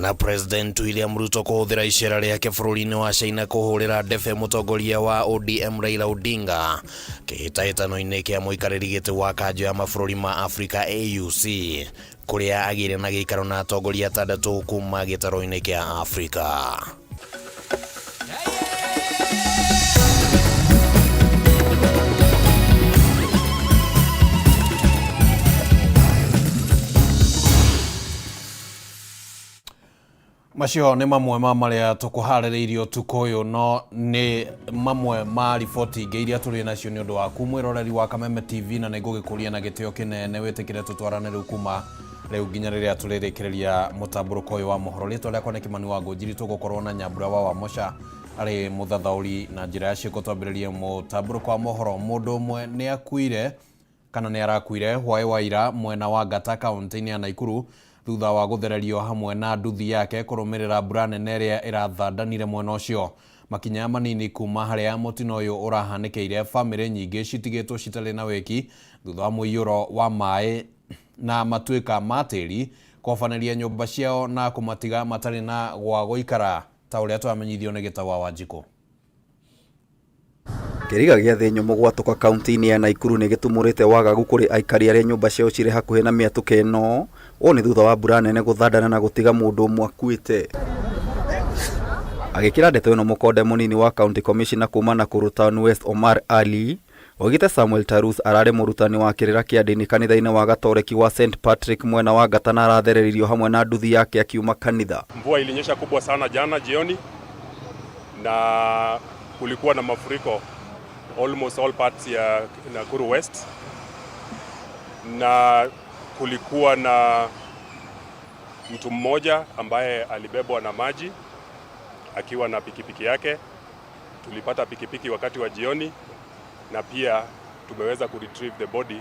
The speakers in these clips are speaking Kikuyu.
Na President William Ruto kũhũthĩra icera rĩake bũrũri-inĩ wa China kũhũrĩra ndebe mũtongoria wa ODM Raila Odinga kĩhĩtahĩtano-inĩ kĩa mũikarĩri gĩtĩ wa kanjũ ya mabũrũri ma Afrika AUC kũrĩa agĩire na gĩikaro na atongoria atandatũ kuma gĩtarũ-inĩ kĩa Afrika. Macio nĩ mamwe ma marĩa tũkũharĩrĩirie ũtukũ ũyũ, no nĩ mamwe ma riboti ingĩ iria tũrĩ nacio nĩ ũndũ waku mwĩroreri wa Kameme TV, na nĩ ngũgĩkũria na gĩtĩo kĩnene wĩtĩkĩre tũtwarane rĩu kuma rĩu nginya rĩrĩa tũrĩrĩkĩrĩria mũtambũrũko ũyũ wa mohoro. Rĩtwa rĩakwa nĩ Kĩmani wa Ngũnjiri, tũgũkorwo na Nyambura wa Wamũca arĩ mũthathaũri na njĩra ya ciĩko. Twambĩrĩrie mũtambũrũko wa mohoro. Mũndũ ũmwe nĩ akuire kana nĩ arakuire hwaĩ wa ira mwena wa Ngata kaunti-inĩ ya Naikuru thutha wa gũthererio hamwe na nduthi yake kũrũmĩrĩra mbura nene ĩrĩa ĩrathandanire mwena ũcio. Makinya manini kuma harĩa mũtino ũyũ ũrahanĩkĩire, famĩlĩ nyingĩ citigĩtwo citarĩ na wĩki thutha wa mũiyũro wa maĩ na matuĩka ma tĩri kũhobanĩria nyũmba ciao na kũmatiga matarĩ na gwa gũikara ta ũrĩa twamenyithio nĩ Gĩtau wa Wanjikũ. Kĩriga gĩa thĩ nyũmũ gwatũka kaunti-inĩ ya Naikuru nĩ gĩtumũrĩte wagagu kũrĩ aikari arĩa nyũmba ciao cirĩ hakuhĩ na mĩatũka ĩno. Ũũ nĩ thutha wa mbura nene gũthandana na gũtiga mũndũ ũmwe akuĩte. Agĩkĩra ndeto ĩno mũkonde mũnini wa county commissioner kuma Nakuru Town West Omar Ali, oigĩte Samuel Tarus ararĩ mũrutani wa kĩrĩra kĩa ndini kanitha-inĩ wa Gatoreki wa St Patrick mwena wa Ngata na arathereririo hamwe na nduthi yake akiuma kanitha. Mvua ilinyesha kubwa sana jana jioni na kulikuwa na mafuriko almost all parts ya Nakuru West, na kulikuwa na mtu mmoja ambaye alibebwa na maji akiwa na pikipiki yake. Tulipata pikipiki wakati wa jioni na pia tumeweza kuretrieve the body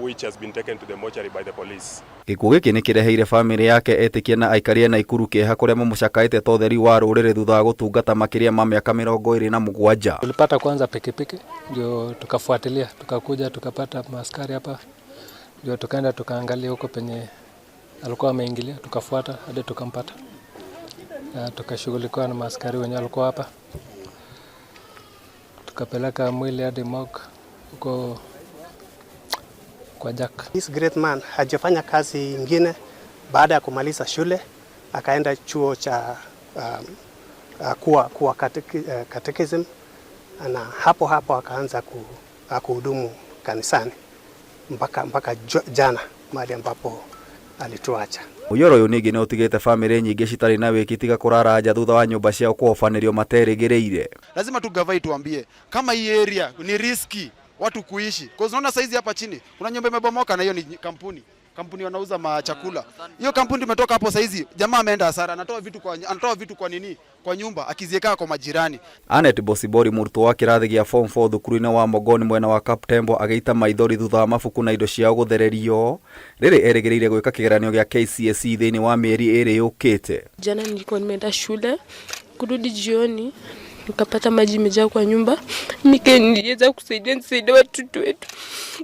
which has been taken to the mortuary by the police. Gĩkuũ gĩkĩ nĩ kĩreheire famĩlĩ yake, etĩkia na aikari a Naikuru kĩeha kũrĩa mamũcakaĩte ta ũtheri wa rũrĩrĩ thutha wa gũtungata makĩria ma mĩaka 27. Tulipata kwanza pikipiki ndio tukafuatilia, tukakuja tukapata maaskari hapa, ndio tukaenda tukaangalia huko penye alikuwa ameingilia, tukafuata hadi tukampata, na tukashughulikiwa na maaskari wenye walikuwa hapa, tukapeleka mwili hadi morgue huko kwa Jack. This great man hajafanya kazi ingine baada ya kumaliza shule, akaenda chuo cha kuwa catechism, na hapo hapo akaanza kuhudumu kanisani mpaka jana mahali ambapo alituacha. Mũiyũro ũyũ ningĩ nĩ ũtigĩte famĩlĩ nyingĩ citarĩ na wĩki tiga kũrara nja thutha wa nyũmba ciao kũhobanĩrio materĩgĩrĩire. Lazima tu gava ituambie kama hii area ni risky watu kuishi. Cause unaona saizi hapa chini kuna nyumba imebomoka na hiyo ni kampuni. Kampuni wanauza machakula. Hiyo kampuni tumetoka hapo saizi, jamaa ameenda hasara, anatoa vitu kwa nini? Kwa nyumba akiziweka kwa majirani. Anet Bosibori mũrutwo wa kĩrathi gĩa form 4 thukuru-inĩ wa Mogoni mwena wa Kaptembo agĩita maithori thutha wa mabuku na indo ciao gũthererio rĩrĩ erĩgĩrĩire gwĩka kĩgeranio gĩa KCSE thĩinĩ wa mĩeri 2 yũkĩte. Jana nilikuwa nimeenda shule, kurudi jioni nikapata maji imejaa kwa nyumba. Mimi niliweza kusaidia nisaidie watoto wetu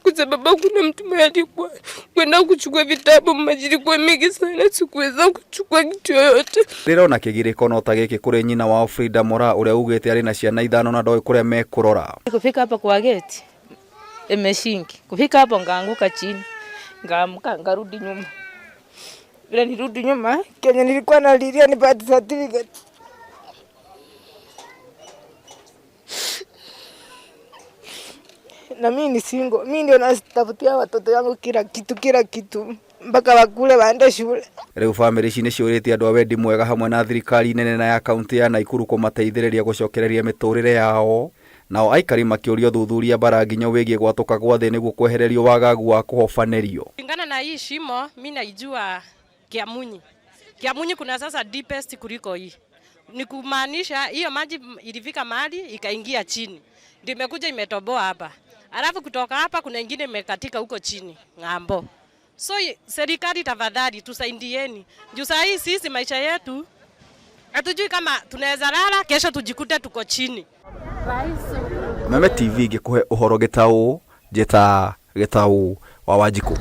kwa sababu kuna mtu mmoja alikuwa kwenda kuchukua vitabu, maji ilikuwa mingi sana, sikuweza kuchukua kitu yoyote. Rĩrona kĩgirĩko no ta gĩkĩ kũrĩ nyina wao Frida Mora ũrĩa ugĩte arĩ na ciana 5 na ndoĩ kũrĩa mekũrora. Kufika hapa kwa gate imeshinki, kufika hapo ngaanguka chini, ngaamka ngarudi nyuma. Bila nirudi nyuma, kenye nilikuwa nalilia ni birth certificate. Na mimi ni single, mimi ndio natafutia watoto yangu kila kitu, kila kitu mpaka wakule waende shule. Rĩu famĩlĩ ici nĩ ciũrĩtie andũ a wendi mwega hamwe na thirikari nene na ya kaunti ya Naikuru kũmateithĩrĩria gũcokereria mĩtũrĩre yao. Nao aikari makĩũrio thuthuria bara nginya wĩgiĩ gwatũka gwa thĩ nĩguo kwehererio wagagu wa kũhobanĩrio. Kulingana na hii shimo, mimi naijua Kiamunyi. Kiamunyi kuna sasa deepest kuliko hii. Ni kumaanisha hiyo maji ilifika mahali ikaingia chini. Ndio imekuja imetoboa hapa. Alafu kutoka hapa kuna ingine imekatika huko chini ng'ambo. So serikali tafadhali tusaidieni. Juu saa hii sisi maisha yetu hatujui kama tunaweza lala kesho tujikute tuko chini. Kameme TV ngĩkũhe ũhoro gĩtaũ, njĩta Gĩtaũ wa Wanjikũ.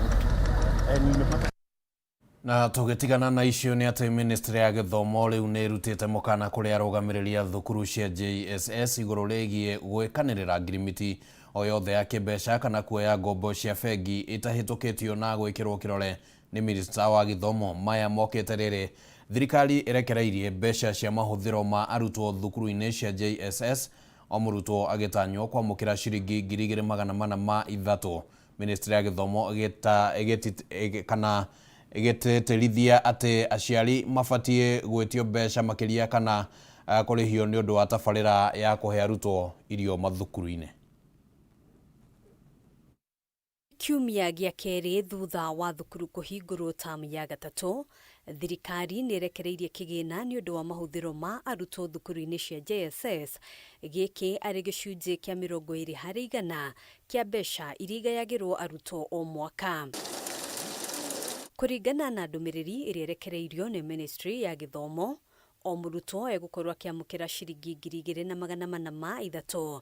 Na tũgĩtigana na icio nĩ atĩ ministry ya gĩthomo rĩu nĩ ĩrutĩte mũkana kũrĩ arũgamĩrĩri a thukuru cia JSS igũrũ rĩgiĩ gwĩkanĩrĩra ngirimiti o yothe ya kĩmbeca kana kuoya ngombo cia bengi itahĩtũkĩtio na gwĩkĩrwo kĩrore nĩ minista wa gĩthomo. Maya mokĩte rĩrĩ thirikari ĩrekereirie mbeca cia mahũthĩro ma arutwo thukuru-inĩ cia JSS, o mũrutwo agĩtanywo kwamũkĩra ciringi 2403. Ministry ya gĩthomo kana ĩgĩtĩtĩrithia atĩ aciari mabatiĩ gwĩtio mbeca makĩria kana kũrĩhio nĩ ũndũ wa tabarĩra ya kũhe arutwo irio mathukuru-inĩ. Kiumia gĩa kerĩ thutha wa thukuru kũhingũrwo tamu ya gatatũ, thirikari nĩ ĩrekereirie kĩgĩna nĩ ũndũ wa mahũthĩro ma arutwo thukuru-inĩ cia JSS, gĩkĩ arĩ gĩcunjĩ kĩa 20% kĩa mbeca iria igayagĩrwo arutwo o mwaka. Kũringana na ndũmĩrĩri ĩrĩa ĩrekereirio nĩ Ministry ya Gĩthomo, o mũrutwo egũkorwo akĩamũkĩra ciringi 2403.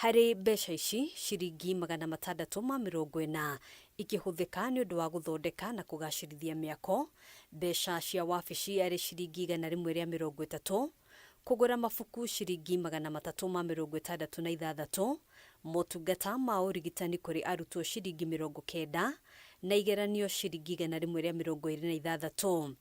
Harĩ mbeca ici, ciringi 640 ikĩhũthĩka nĩ ũndũ wa gũthondeka na kũgacĩrithia mĩako, mbeca cia wabici arĩ ciringi 130, kũgũra mabuku ciringi 366, motungata ma ũrigitani kũrĩ arutwo ciringi 90 na igeranio ciringi 126.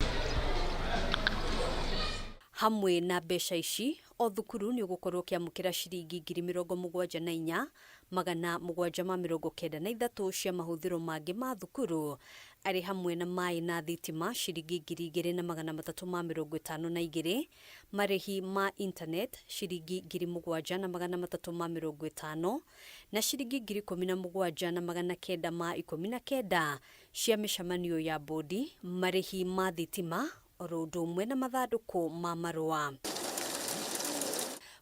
Hamwe na mbeca ici, o thukuru nĩ ũgũkorwo ũkĩamũkĩra ciringi 74,793 cia mahũthĩro mangĩ ma thukuru, arĩ hamwe na maĩ na thitima ciringi 2,352, marĩhi ma internet ciringi 7,350 na ciringi 17,919 cia mĩcemanio ya bodi, marĩhi ma thitima oro ũndũ ũmwe na mathandũkũ ma marũa.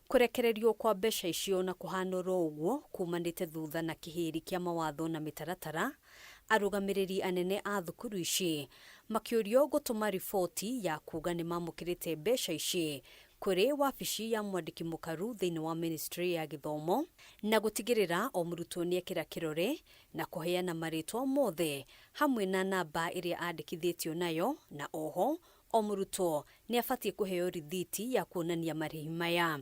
Kũrekererio kwa mbeca icio na kũhana oro ũguo kumanĩte thutha na kĩhĩri kĩa mawatho na mĩtaratara, arũgamĩrĩri anene a thukuru ici makĩũrio gũtũma riboti ya kuga nĩ mamũkĩrĩte mbeca ici kũrĩ wabici ya mwandĩki mũkaru thĩinĩ wa Ministry ya Gĩthomo, na gũtigĩrĩra o mũrutwo nĩekĩra kĩrore na kũheana marĩtwa mothe hamwe na namba ĩrĩa andĩkithĩtio nayo, na oho o mũrutwo nĩ abatiĩ kũheo rithiti ya kuonania marĩhi maya.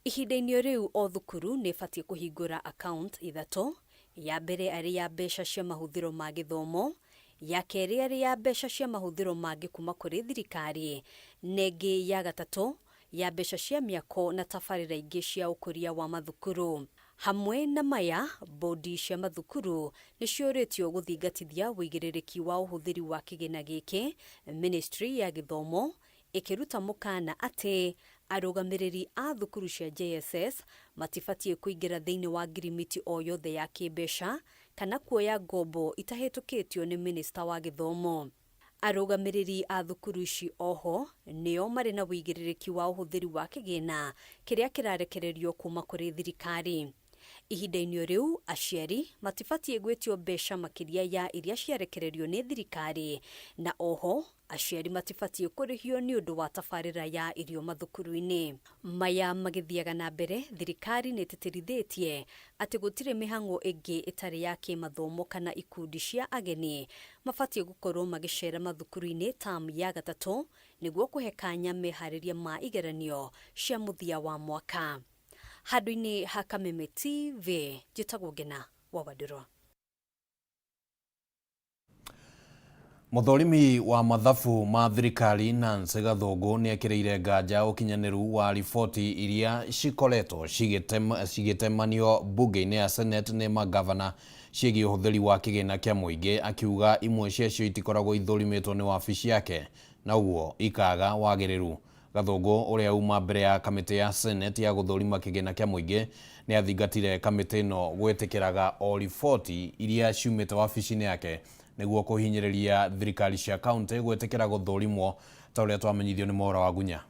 Ihinda-inĩ rĩu o thukuru nĩ ĩbatiĩ kũhingũra account 3, ya mbere arĩ ya mbeca cia mahũthĩro ma gĩthomo, ya kerĩ arĩ ya mbeca cia mahũthĩro mangĩ kuma kũrĩ thirikari, na ĩngĩ ya gatatũ ya mbeca cia mĩako na tabarĩra ingĩ cia ũkũria wa mathukuru. Hamwe na maya, bodi cia mathukuru nĩ ciũrĩtio gũthingatithia ũigĩrĩrĩki wa ũhũthĩri wa kĩgĩna gĩkĩ, Ministry ya Gĩthomo ĩkĩruta mũkana atĩ arũgamĩrĩri a thukuru cia JSS matibatiĩ kũingĩra thĩinĩ wa ngirimiti o yothe ya kĩmbeca kana kuoya ngombo itahĩtũkĩtio nĩ Minista wa Gĩthomo. Arũgamĩrĩri a thukuru ici oho nĩo marĩ na ũigĩrĩrĩki wa ũhũthĩri wa kĩgĩna kĩrĩa kĩrarekererio kuma kũrĩ thirikari. Ihinda-inĩ rĩu, aciari matibatiĩ gwĩtio mbeca makĩria ya iria ciarekererio nĩ thirikari, na oho aciari matibatiĩ kũrĩhio nĩ ũndũ wa tabarĩra ya irio mathukuru-inĩ. Maya magĩthiaga na mbere, thirikari nĩ ĩtĩtĩrithĩtie atĩ gũtirĩ mĩhang'o ĩngĩ ĩtarĩ ya kĩmathomo kana ikundi cia ageni mabatiĩ gũkorwo magĩcera mathukuru-inĩ tamu ya gatatũ nĩguo kũhe kanya meharĩria ma igeranio cia mũthia wa mwaka. Handũ-inĩ ha Kameme TV, njĩtagwo Ngena wa Wandũrwa. Mũthũrimi wa mathabu ma thirikari Nancy Gathũngũ nĩ ekĩrĩire nganja ũkinyanĩru wa riboti iria cikoretwo cigĩtemanio mbunge-inĩ ya Senate nĩ magavana ciĩgiĩ ũhũthĩri wa kĩgĩna kĩa mũingĩ, akiuga imwe ciacio itikoragwo ithũrimĩtwo nĩ wabici yake na ũguo ikaga wagĩrĩru. Gathũngũ ũrĩa uma mbere ya kamĩtĩ ya Senate ya gũthũrima kĩgĩna kĩa mũingĩ nĩ athingatire kamĩtĩ ĩno gwĩtĩkĩraga o riboti iria ciumĩte wabici-inĩ yake nĩguo kũhinyĩrĩria thirikari cia kaunti gwĩtĩkĩra gũthũrimwo ta ũrĩa twamenyithio nĩ Mwaura wa Gunya.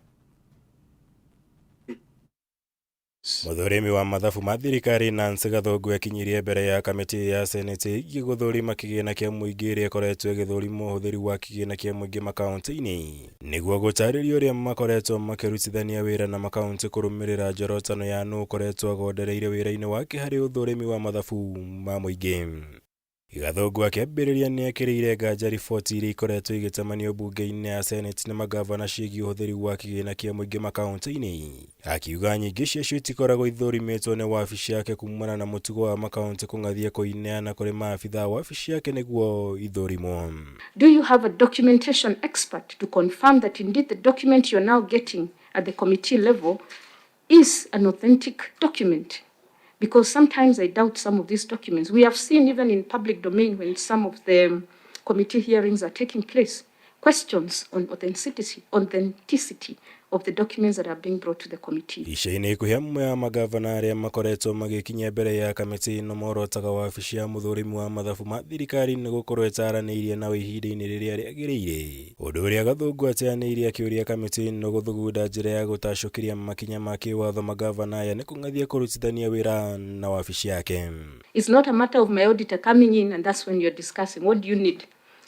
Mũthũrimi wa mathabu ma thirikari Nancy Gathũngũ ekinyirie mbere ya kamĩtĩ ya Senate ĩgiĩ gũthũrima kĩgĩna kĩa mũingĩ ĩrĩa ĩkoretwo ĩgĩthũrima ũhũthĩri wa kĩgĩna kĩa mũingĩ makaunti-inĩ nĩguo gũtarĩria ũrĩa makoretwo makĩrutithania wĩra na makaunti kũrũmĩrĩra njorotano ya nũ ũkoretwo agondereire wĩra-inĩ wake harĩ ũthũrimi wa mathabu ma mũingĩ. Gathungu akĩambĩrĩria nĩ ekĩrĩire nganja riboti iria ikoretwo igĩtamanio mbunge-inĩ ya Senate nĩ magavana ciĩgiĩ ũhũthĩri wa kĩgĩna kĩa mũingĩ makaunti-inĩ, akiuga nyingĩ ciacio itikoragwo ithũrimĩtwo nĩ wabici yake kumana na mũtugo wa makaunti kũng'athia kũineana kũrĩ maabitha a wabici yake nĩguo ithũrimwo. Do you have a documentation expert to confirm that indeed the document you're now getting at the committee level is an authentic document? Because sometimes I doubt some of these documents. We have seen even in public domain when some of the committee hearings are taking place, questions on authenticity of the documents that are being brought to the committee. Ica-inĩ ikuhĩ amwe a magavana arĩa makoretwo magĩkinya mbere ya kamĩtĩ ĩno morotaga wabici ya mũthũrimi wa mathabu ma thirikari nĩ gũkorwo ĩtaranĩirie nao ihinda-inĩ rĩrĩa rĩagĩrĩire, ũndũ ũrĩa Gathungu ateanĩirie akĩũria kamĩtĩ ĩno gũthugunda njĩra ya gũtacũkĩria makinya ma kĩwatho magavana aya nĩ kũng'athia kũrutithania wĩra na wabici yake. It's not a matter of my auditor coming in and that's when you're discussing what do you need.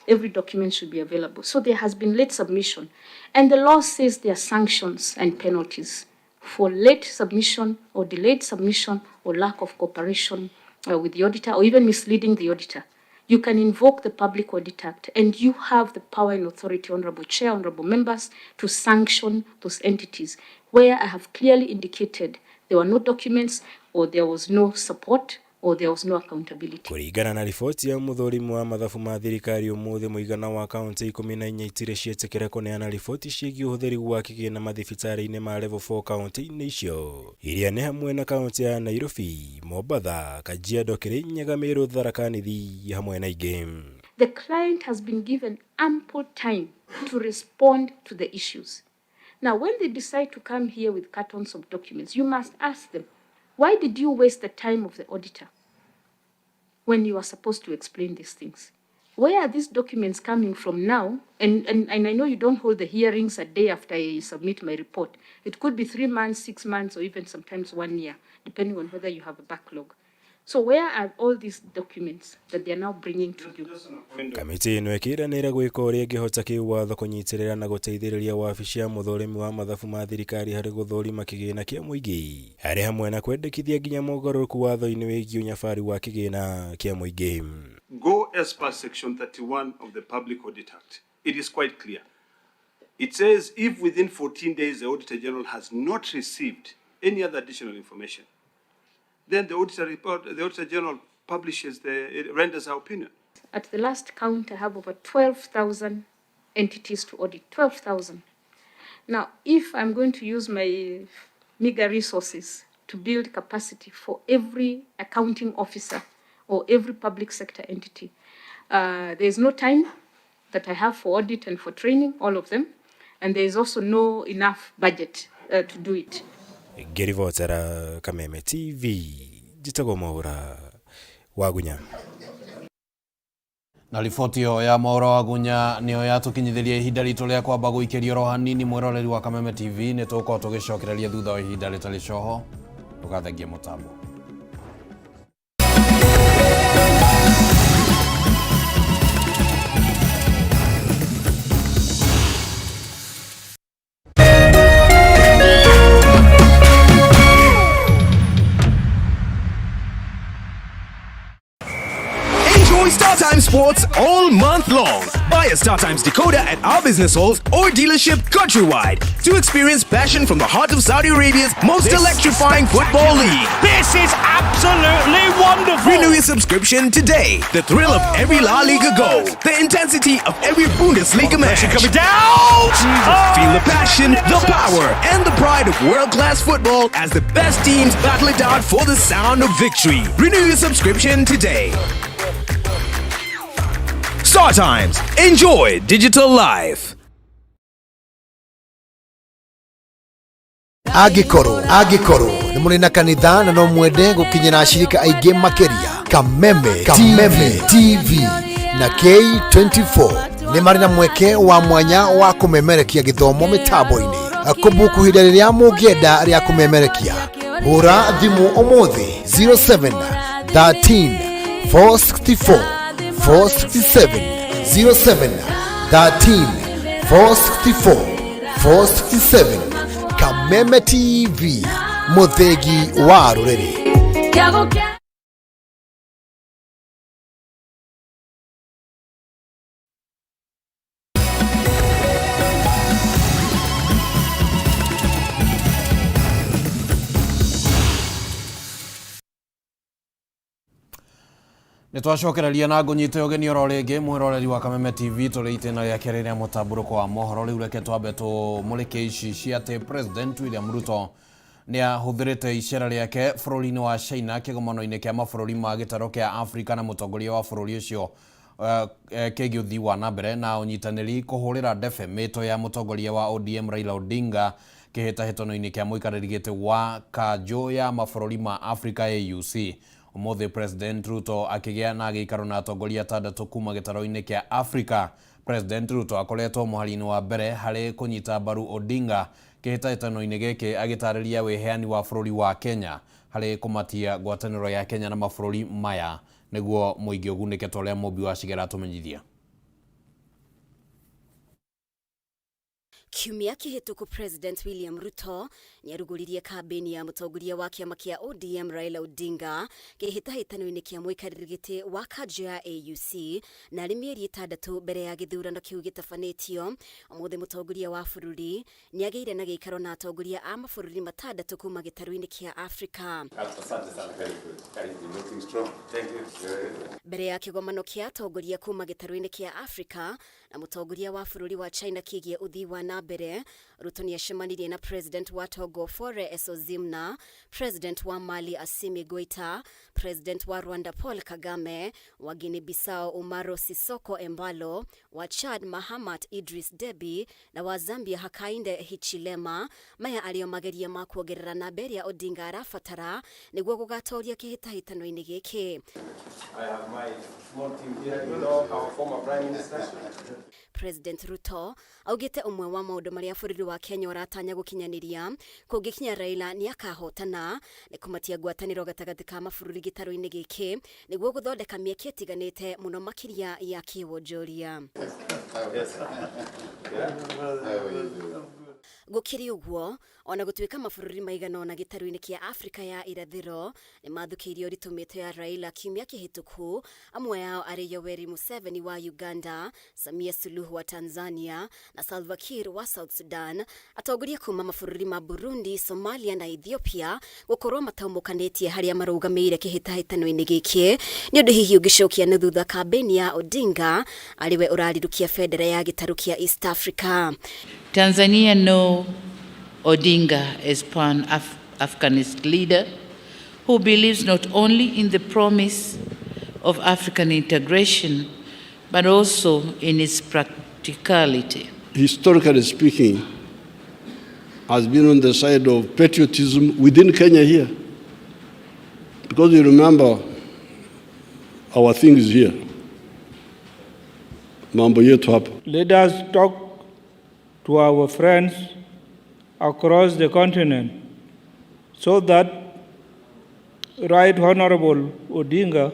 Every document should be available. So there has been late submission. And the law says there are sanctions and penalties for late submission or delayed submission or lack of cooperation with the auditor or even misleading the auditor. You can invoke the Public Audit Act and you have the power and authority, Honorable Chair, Honorable Members, to sanction those entities where I have clearly indicated there were no documents or there was no support or there was no accountability. Kũringana na riboti ya mũthũrimi wa mathabu ma thirikari ũmũthĩ mũigana wa kaunti 14 itirĩ ciĩtĩkĩra kũneana riboti ciĩgiĩ ũhũthĩri wa kĩgĩna mathibitarĩ-inĩ ma level 4 kaunti-inĩ icio iria nĩ hamwe na kaunti ya Nairobi, Mombatha, Kajiado, Kirinyaga, Meru, Tharaka Nithi hamwe na ingĩ. The client has been given ample time to respond to the issues. Now, when they decide to come here with cartons of documents, you must ask them, why did you waste the time of the auditor when you are supposed to explain these things? Where are these documents coming from now? And I know you don't hold the hearings a day after I submit my report. It could be 3 months, 6 months, or even sometimes 1 year, depending on whether you have a backlog. So where are all these documents that they are now bringing to you? Kamĩtĩ ĩno ĩkĩranĩra gwĩka ũrĩa ĩngĩhota kĩwatho kũnyitĩrĩra na gũteithĩrĩria wabici ya mũthũrimi wa mathabu ma thirikari harĩ gũthũrima kĩgĩna kĩa mũingĩ harĩ hamwe na kwendekithia nginya mogarũrũku watho-inĩ wĩgiĩ ũnyabari wa kĩgĩna kĩa mũingĩ. Go as per section 31 of the Public Audit Act. It is quite clear. It says if within 14 days the Auditor General has not received any other additional information, then the Auditor General publishes renders our opinion. At the last count, I have over 12,000 entities to audit, 12,000. Now, if I'm going to use my meager resources to build capacity for every accounting officer or every public sector entity, there's no time that I have for audit and for training, all of them, and there is also no enough budget to do it. Ngĩribotera Kameme TV, njĩtagwo Mwaura Wagunya. Na riboti ĩyo ya Mwaura Wagunya nĩyo yatũkinyithĩria ihinda ritũ rĩa kwamba gũikĩrio oro hanini. Mwĩroreri wa Kameme TV, nĩ tũgũkorwo tũgĩcokereria thutha wa ihinda rĩtarĩ coho. Ndũgathengie mũtambo. Sports all month long. Buy a StarTimes decoder at our business halls or dealership countrywide to experience passion from the heart of Saudi Arabia's most electrifying football league. This is absolutely wonderful. Renew your subscription today. The thrill of every La Liga goal, the intensity of every Bundesliga match. Coming down. Feel the passion, the power, and the pride of world-class football as the best teams battle it out for the sound of victory. Renew your subscription today. StarTimes. Enjoy digital life. Angĩkorwo nĩ mũrĩ na kanitha na no mwende gũkinyĩra ashirika aingĩ makĩria, Kameme TV na K24 nĩ marĩ na mweke wa mwanya wa kũmemerekia gĩthomo mĩtambo-inĩ. Kũbuku ihinda rĩrĩa mũngĩenda rĩa kũmemerekia, hũra thimũ ũmũthĩ 07 13 464 467 07 13 464 467. Kameme TV, mũthĩgi wa rũrĩrĩ. Nĩ twacokereria na ngũnyite ũgeni oro rĩngĩ mwĩroreri wa Kameme TV tũrĩ itĩna rĩa kerĩ rĩa mũtambũrũko wa mohoro. Rĩu reke twambe tũmũrĩke ici cia atĩ President William Ruto nĩ ahũthĩrĩte icera rĩake bũrũri-inĩ wa China kĩgomano-inĩ kĩa mabũrũri ma gĩtarũ kĩa Afrika na mũtongoria wa bũrũri ũcio kĩgiĩ ũthii wa na mbere na ũnyitanĩri kũhũrĩra ndebe mĩto ya mũtongoria wa ODM Raila Odinga kĩhĩtahĩtano-inĩ kĩa mũikarĩri gĩtĩ wa kanjũ ya mabũrũri ma Afrika AUC. Ũmũthĩ President Ruto akĩgĩa na gĩikaro na atongoria atandatũ kuma gĩtarũ-inĩ kĩa Afrika. President Ruto akoretwo mũhari-inĩ wa mbere harĩ kũnyita mbaru Odinga kĩhĩtahĩtano-inĩ gĩkĩ, agĩtarĩria wĩheani wa bũrũri wa Kenya harĩ kũmatia ngwatanĩro ya Kenya na mabũrũri maya nĩguo mũingĩ ũgunĩke ta ũrĩa Mũmbi wa Cigera atũmenyithia. Kiumia kĩhĩtũku President William Ruto nĩarugũririe kambĩini ya mũtongoria wa kĩama kĩa ODM Raila Odinga kĩhĩtahĩtano-inĩ kĩa mũikarĩri gĩtĩ wa kanjũ ya AUC, na arĩ mĩeri 6 mbere ya gĩthurano kĩu gĩtabanĩtio. Ũmũthĩ mũtongoria wa bũrũri nĩagĩire na gĩikaro na atongoria a mabũrũri 6 kuma gĩtarũ-inĩ kĩa Afrika. Mbere ya kĩgomano kĩa atongoria kuma gĩtarũ-inĩ kĩa Afrika na mũtongoria wa bũrũri wa China kĩgiĩ ũthii wa na mbere, Ruto nĩacemanirie na President wa Togo Faure Essozimna, President wa Mali Assimi Goita, President wa Rwanda Paul Kagame, wa Guinea Bissau Umaro Sissoco Embalo, wa Chad Mahamat Idris Deby na wa Zambia Hakainde Hichilema. Maya arĩo mageria ma kuongerera namba ĩrĩa Odinga arabatara nĩguo gũgatoria kĩhĩtahĩtano-inĩ gĩkĩ. I have my small team here, you know, our former Prime Minister. President Ruto augĩte ũmwe wa maũndũ marĩa bũrũri wa Kenya ũratanya gũkinyanĩria kũngĩkinya Raila nĩakahotana nĩ kũmatia ngwatanĩro gatagatĩ ka mabũrũri gĩtarũ-inĩ gĩkĩ nĩguo gũthondeka mĩeke ĩtiganĩte mũno makĩria ya kĩwonjoria. Gũkĩrĩ ũguo, ona gũtuĩka mabũrũri maigana ũna gĩtarũ-inĩ kĩa Afrika ya irathĩro nĩmathũkĩirie ũritũ mĩto ya Raila kiumia kĩhĩtũku, amwe ao arĩ Yoweri Museveni wa Uganda, Samia Suluhu wa Tanzania na Salva Kiir wa South Sudan, atongoria kuma mabũrũri ma Burundi, Somalia na Ethiopia gũkorwo mataumũkanĩtie harĩa marũgamĩire kĩhĩtahĩtano-inĩ gĩkĩ nĩ ũndũ hihi ũngĩcokia na thutha kambĩini ya Odinga arĩwe ũrarirũkia bendera ya gĩtarũ kĩa East Africa. Tanzania know Odinga as Pan-Africanist leader who believes not only in the promise of African integration, but also in its practicality. Historically speaking, has been on the side of patriotism within Kenya here. Because you remember our things here. Mambo yetu hapa. Let us talk to our friends across the continent so that Right Honorable Odinga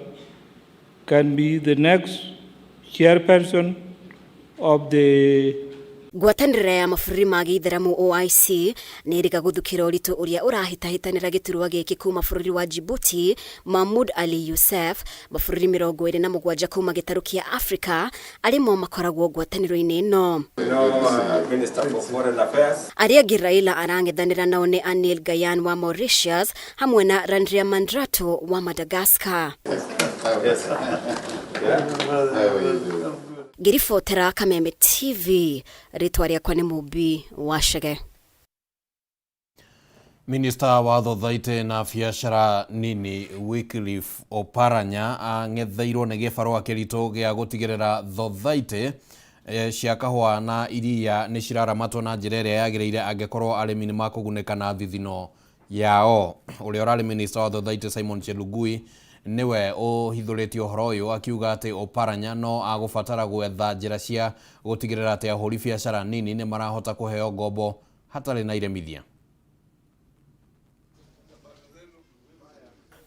can be the next chairperson of the Ngwatanĩro ya mabũrũri ma gĩithĩramu OIC nĩ ĩrĩga gũthukĩra ũritũ ũrĩa ũrahĩtahĩtanĩra gĩturwa gĩkĩ kuma bũrũri wa Djibouti Mahmoud Ali Youssef. Mabũrũri 27 kuma gĩtarũ kĩa Afrika arĩ mo makoragwo ngwatanĩro-inĩ ĩno. Arĩa angĩ Raila arang'ethanĩra nao nĩ Anil Gayan wa Mauritius hamwe na Randriamandrato wa Madagascar. Ngĩribotera Kameme TV, rĩtwa rĩakwa nĩ Mũmbi wa Chege. Minista wa Thothaitĩ na biacara nini Wycliffe Oparanya ang'etheirwo nĩ gĩbarũa kĩritũ gĩa gũtigĩrĩra thothaitĩ cia kahũa na iria nĩ ciraramatwo na njĩra ĩrĩa yagĩrĩire angĩkorwo arĩmi nĩ makũgunĩka na thithino yao. Ũrĩa ũrarĩ minista wa Thothaitĩ Simon Chelugui nĩwe ũhithũrĩtie ũhoro ũyũ akiuga atĩ Oparanya no agũbatara gwetha njĩra cia gũtigĩrĩra atĩ ahũri biacara nini nĩ marahota kũheo ngombo hatarĩ na iremithia.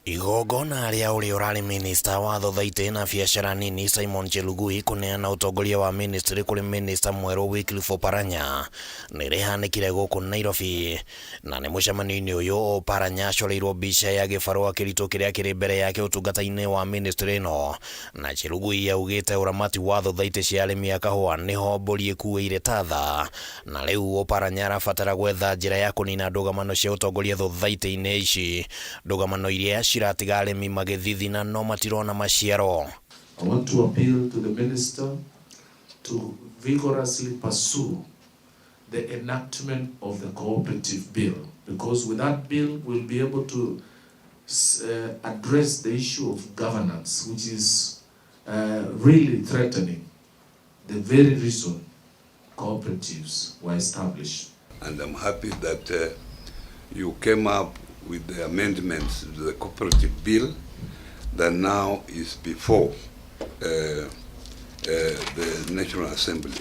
Igongona rĩa ũrĩa ũrarĩ minista wa Thothaitĩ na biacara nini Simon Chelugui kũneana ũtongoria wa ministry kũrĩ minista mwerũ Wycliffe Oparanya nĩ rĩhanĩkire gũkũ Nairobi. Na nĩ mũcemanio-inĩ ũyũ Oparanya acoreirwo mbica ya gĩbarũa kĩritũ kĩrĩa kĩrĩ mbere yake ũtungata-inĩ wa ministry ĩno, na Chelugui augĩte ũramati wa thothaitĩ cia arĩmi a kahũa nĩho mbũri ĩkuĩire tatha, na rĩu Oparanya arabatara gwetha njĩra ya kũnina ndũgamano cia ũtongoria thothaitĩ-inĩ ici, ndũgamano iria ciratiga arĩmi magĩthithina no matirona maciaro. I want to appeal to the minister to vigorously pursue the enactment of the cooperative bill, because with that bill we'll be able to address the issue of governance, which is really threatening the very reason cooperatives were established. And I'm happy that you came up with the amendments to the cooperative bill that now is before the National Assembly.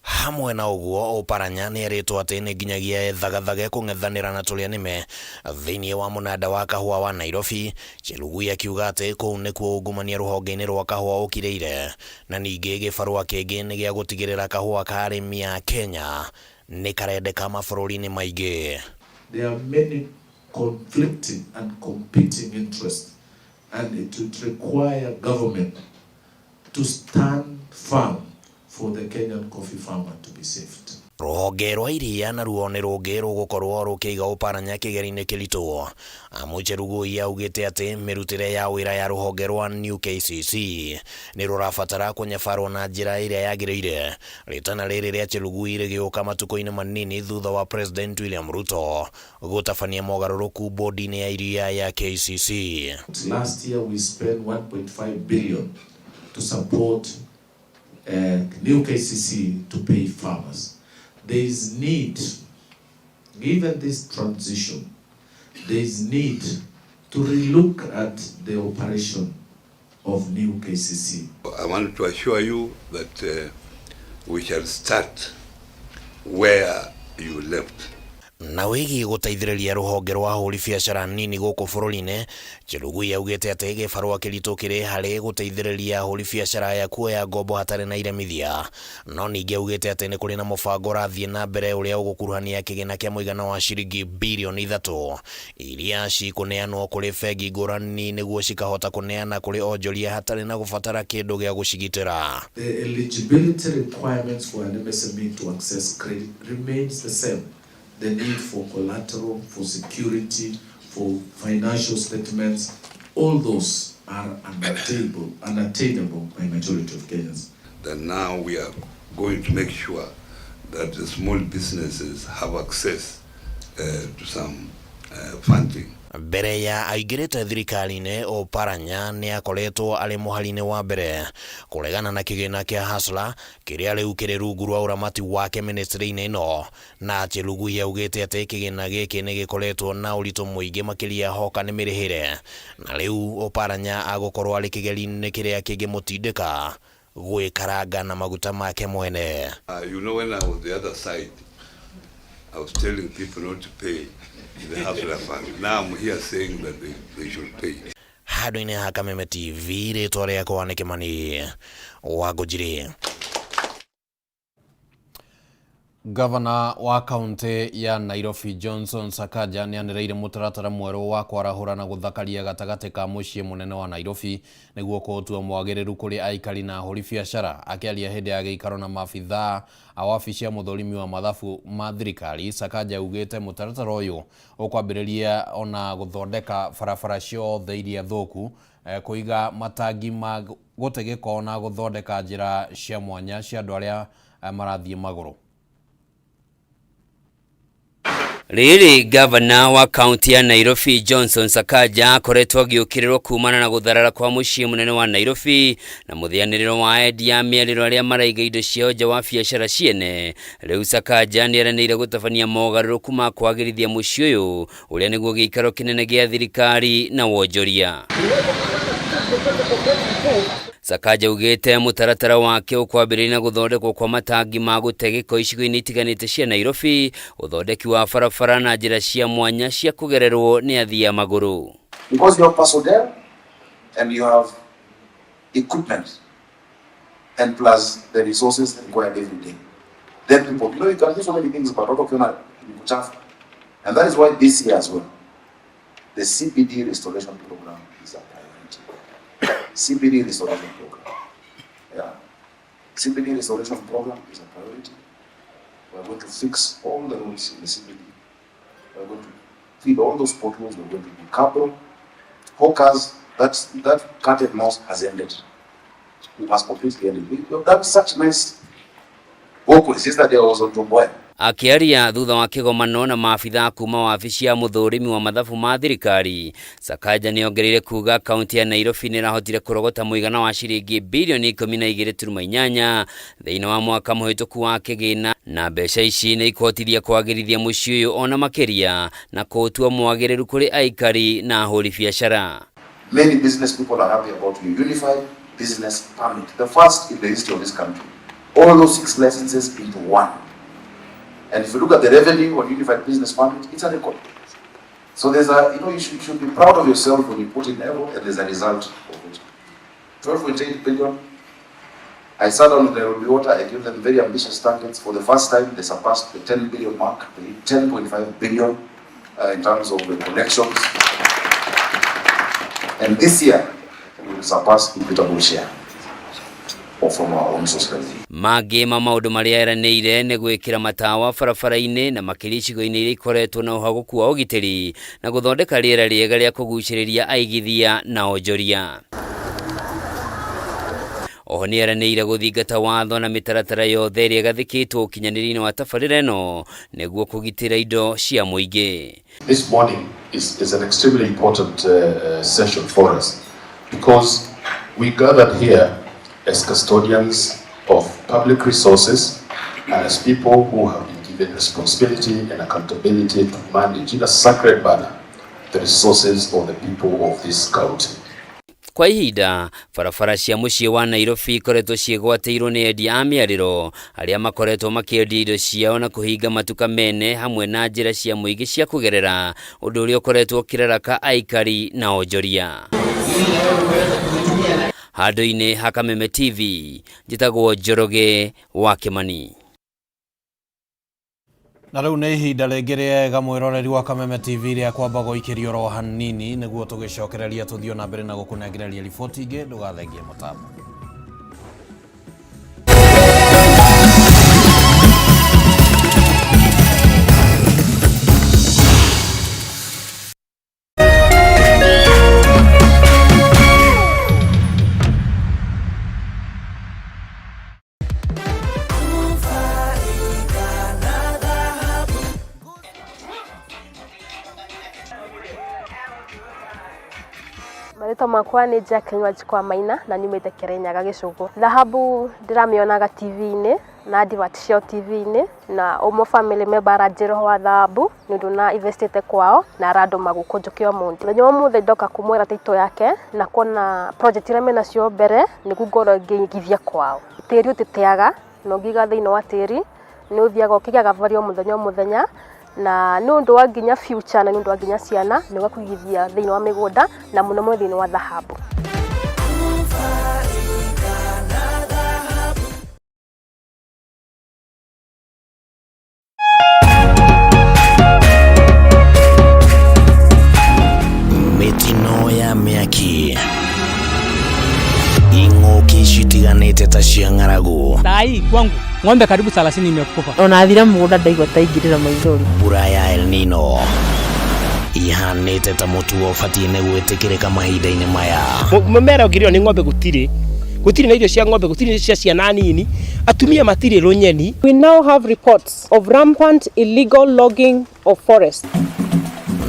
Hamwe na ũguo Oparanya nĩerĩtwo atĩ nĩ nginyagia ethagathage kũng'ethanĩra na tũrĩa nĩme thĩinĩ wa mũnanda wa kahũa wa Nairobi. Chelugui akiuga atĩ kũu nĩkuo ungumania rũhonge-inĩ rwa kahũa ũkirĩire, na ningĩ gĩbarũa kĩngĩ nĩ gĩa gũtigĩrĩra kahũa ka arĩmi a Kenya nĩ karendeka mabũrũri-inĩ maingĩ. There are many conflicting and competing interests, and it would require government to stand firm for the Kenyan coffee farmer to be saved. Rũhonge rwa iria naruo nĩ rũngĩ rũgũkorwo rũkĩiga Oparanya kĩgerio-inĩ kĩritũ. Amu Chelugui augĩte atĩ mĩrutĩre ya wĩra ya rũhonge rwa New KCC nĩ rũrabatara kũnyabarwo na njĩra ĩrĩa yagĩrĩire. Rĩtana rĩrĩ rĩa Chelugui rĩgĩũka matukũ-inĩ manini thutha wa President William Ruto gũtabania mogarũrũku bodi-inĩ ya iria ya KCC. Last year we spent 1.5 billion to support New KCC to pay farmers. There is need, given this transition, there is need to relook at the operation of New KCC. I want to assure you that we shall start where you left. Na wĩgiĩ gũteithĩrĩria rũhonge rwa ahũri biacara nini gũkũ bũrũri-inĩ, Chelugui augĩte atĩ gĩbarũa kĩritũ kĩrĩ harĩ gũteithĩrĩria ahũri biacara aya kuoya ngombo hatarĩ na iremithia. No ningĩ augĩte atĩ nĩ kũrĩ na mũbango ũrathiĩ na mbere ũrĩa ũgũkuruhania kĩgĩna kĩa mũigana wa ciringi birioni 3 iria cikũneanwo kũrĩ bengi ngũrani nĩguo cikahota kũneana kũrĩ onjoria hatarĩ na gũbatara kĩndũ gĩa gũcigitĩra. The eligibility requirements for an MSME to access credit remains the same. The need for collateral, for security, for financial statements, all those are unattainable by majority of Kenyans. That now we are going to make sure that the small businesses have access to some funding. Mbere ya aingĩrĩte thirikari-inĩ, Oparanya nĩ akoretwo arĩ mũhari-inĩ wa mbere kũregana na kĩgĩna kĩa Hustler kĩrĩa rĩu kĩrĩ rungu rwa ũramati wake ministry-inĩ ĩno, na Chelugui augĩte atĩ kĩgĩna gĩkĩ nĩ gĩkoretwo na ũritũ mũingĩ makĩria hoka nĩ mĩrĩhĩre, na rĩu Oparanya agũkorwo arĩ kĩgerio-inĩ kĩrĩa kĩngĩmũtindĩka gwĩkaranga na maguta make mwene. You know, when I was the other side, I was telling people not to pay the Hustler Fund. Now I'm here saying that they should pay. Handũ-inĩ ha Kameme TV, rĩtwa rĩakwa nĩ Kĩmani wa Ngũnjiri. Gavana wa kaunti ya Nairobi Johnson Sakaja nĩ anĩrĩire mũtaratara mwerũ wa kwarahũra na gũthakaria gatagatĩ ka mũciĩ mũnene wa Nairobi nĩguo kũũtua mwagĩrĩru kũrĩ aikari na ahũri biacara. Akĩaria hĩndĩ ya gĩikaro na maabithaa a wabici ya mũthũrimi wa mathabu ma thirikari, Sakaja augĩte mũtaratara ũyũ ũkwambĩrĩria ona gũthondeka barabara ciothe iria thũku, kũiga matangi ma gũte gĩko na gũthondeka njĩra cia mwanya cia andũ arĩa marathiĩ magũrũ. Rĩrĩ gavana wa kaunti ya Nairobi Johnson Sakaja akoretwo agĩũkĩrĩrwo kumana na gũtharara kwa mũciĩ mũnene wa Nairobi na mũthĩanĩrĩro wa endia a mĩarĩro arĩa maraiga indo ciao nja wa biacara ciene. Rĩu Sakaja nĩeranĩire gũtabania mogarũrũku ma kwagĩrithia mũciĩ ũyũ ũrĩa nĩguo gĩikaro kĩnene gĩa thirikari na wonjoria. Sakaja augĩte mũtaratara wake ũkwambĩrĩria na gũthondekwo kwa matangi ma gũte gĩko icigo-inĩ itiganĩte cia Nairobi, ũthondeki wa barabara na njĩra cia mwanya cia kũgererwo nĩ athii a magũrũ. Because you have personnel and you have equipment and plus the resources required every day. Then people, you know, you can do so many things, but not ukiona ni kuchafu. And that is why this year as well, the CBD restoration program is a priority. CBD restoration program. Yeah. CBD restoration program is a priority. We are going to fix all the roads in the CBD. We are going to fill all those potholes. We are going to do cabro. Hawkers, that cat and mouse has ended. We must completely end it. We've done such nice walkways. Yesterday I was on Tom Mboya. Akĩaria thutha wa kĩgomano na maabithaa kuma wabici ya mũthũrimi wa mathabu ma thirikari, Sakaja nĩongereire kuga kaunti ya Nairobi nĩrahotire kũrogota mũigana wa ciringi bilioni 12.8 thĩinĩ wa mwaka mũhĩtũku wa kĩgĩna, na mbeca ici nĩ ikũhotithia kwagĩrithia mũciĩ ũyũ ona makĩria na kũũtua mwagĩrĩru kũrĩ aikari na ahũri biacara. Many business people are happy about your unified business permit, the first in the history of this country. All those 6 licenses into one. And if you look at the revenue on unified business permit, it's a record. So there's a, you know, you should be proud of yourself when you put in effort and there's a result of it. 12.8 billion. I sat down with Nairobi Water, I gave them very ambitious targets. For the first time, they surpassed the 10 billion mark, they hit 10.5 billion in terms of the collections. And this year, we will surpass equitable share or from our own source revenue. Mangĩ ma maũndũ marĩa eranĩire nĩ gwĩkĩra matawa barabara-inĩ na makĩria icigo-inĩ iria ikoretwo na ũhagũku wa ũgitĩri na gũthondeka rĩera rĩega rĩa kũgucĩrĩria aigithia na onjoria. Oho nĩ eranĩire gũthingata watho na mĩtaratara yothe ĩrĩa ĩgathĩkĩtwo ũkinyanĩria-inĩ wa tabarĩra ĩno nĩguo kũgitĩra indo cia mũingĩ. This morning is an extremely important session for us because we gathered here as custodians of public resources and as people who have been given responsibility and accountability to manage in a sacred manner the resources of the people of this county. Kwa ihinda barabara cia mũciĩ wa Nairobi ikoretwo ciĩgwatĩirwo nĩ endia a mĩarĩro arĩa makoretwo makĩendia indo ciao na kũhinga matuka mene hamwe na njĩra cia mũingĩ cia kũgerera, ũndũ ũrĩa ũkoretwo ũkĩraraka aikari na onjoria. Handũ-inĩ ha Kameme TV, njĩtagwo Njoroge wa Kĩmani. Na rĩu nĩ ihinda rĩngĩ rĩega mwĩroreri wa Kameme TV rĩa kwamba gũikĩrio oro hanini nĩguo tũgĩcokereria tũthiĩ na mbere na gũkũnengereria riboti ingĩ. Ndũgathengie mũtambo. Marĩtwa makwa nĩ Jacqueline Wanjikũ wa Maina na nyumĩte Kĩrĩnyaga Gĩcũgũ. Thahabu ndĩramĩonaga T V-inĩ na advert ciao T V-inĩ na ũmwe family member aranjĩra ũhoro wa thahabu nĩ ũndũ na investĩte kwao na arandũma gũkũ njũke ũmũthĩ. Mũthenya wa ũmũthĩ ndoka kũmwĩra title yake na kuona project iria menacio mbere nĩguo ngorwo ngĩigithia kwao. Tĩri ũtĩteaga na ũngĩiga thĩinĩ wa tĩri nĩ ũthiaga ũkĩgĩaga value o mũthenya o mũthenya na nĩ ũndũ wa nginya future na nĩ ũndũ wa nginya ciana nĩ wa kũigithia thĩinĩ wa mĩgũnda na mũno mũno thĩinĩ wa thahabu. Mĩtino ya mĩaki, ing'ũki citiganĩte ta cia ng'aragu. Sai kwangu ng'ombe karibu 30 imekufa. Ona thira mũgũnda ndaigua ta ingĩrĩra maithori. Mbura ya El Nino ihanĩte ta mũtugo ũbatiĩ nĩ gwĩtĩkĩrĩka mahinda-inĩ maya. Mũmera ũngĩrĩo nĩ ng'ombe gũtirĩ. Gũtirĩ na irio cia ng'ombe, gũtirĩ cia ciana nini. Atumia matirĩ rũnyeni. We now have reports of rampant illegal logging of forests.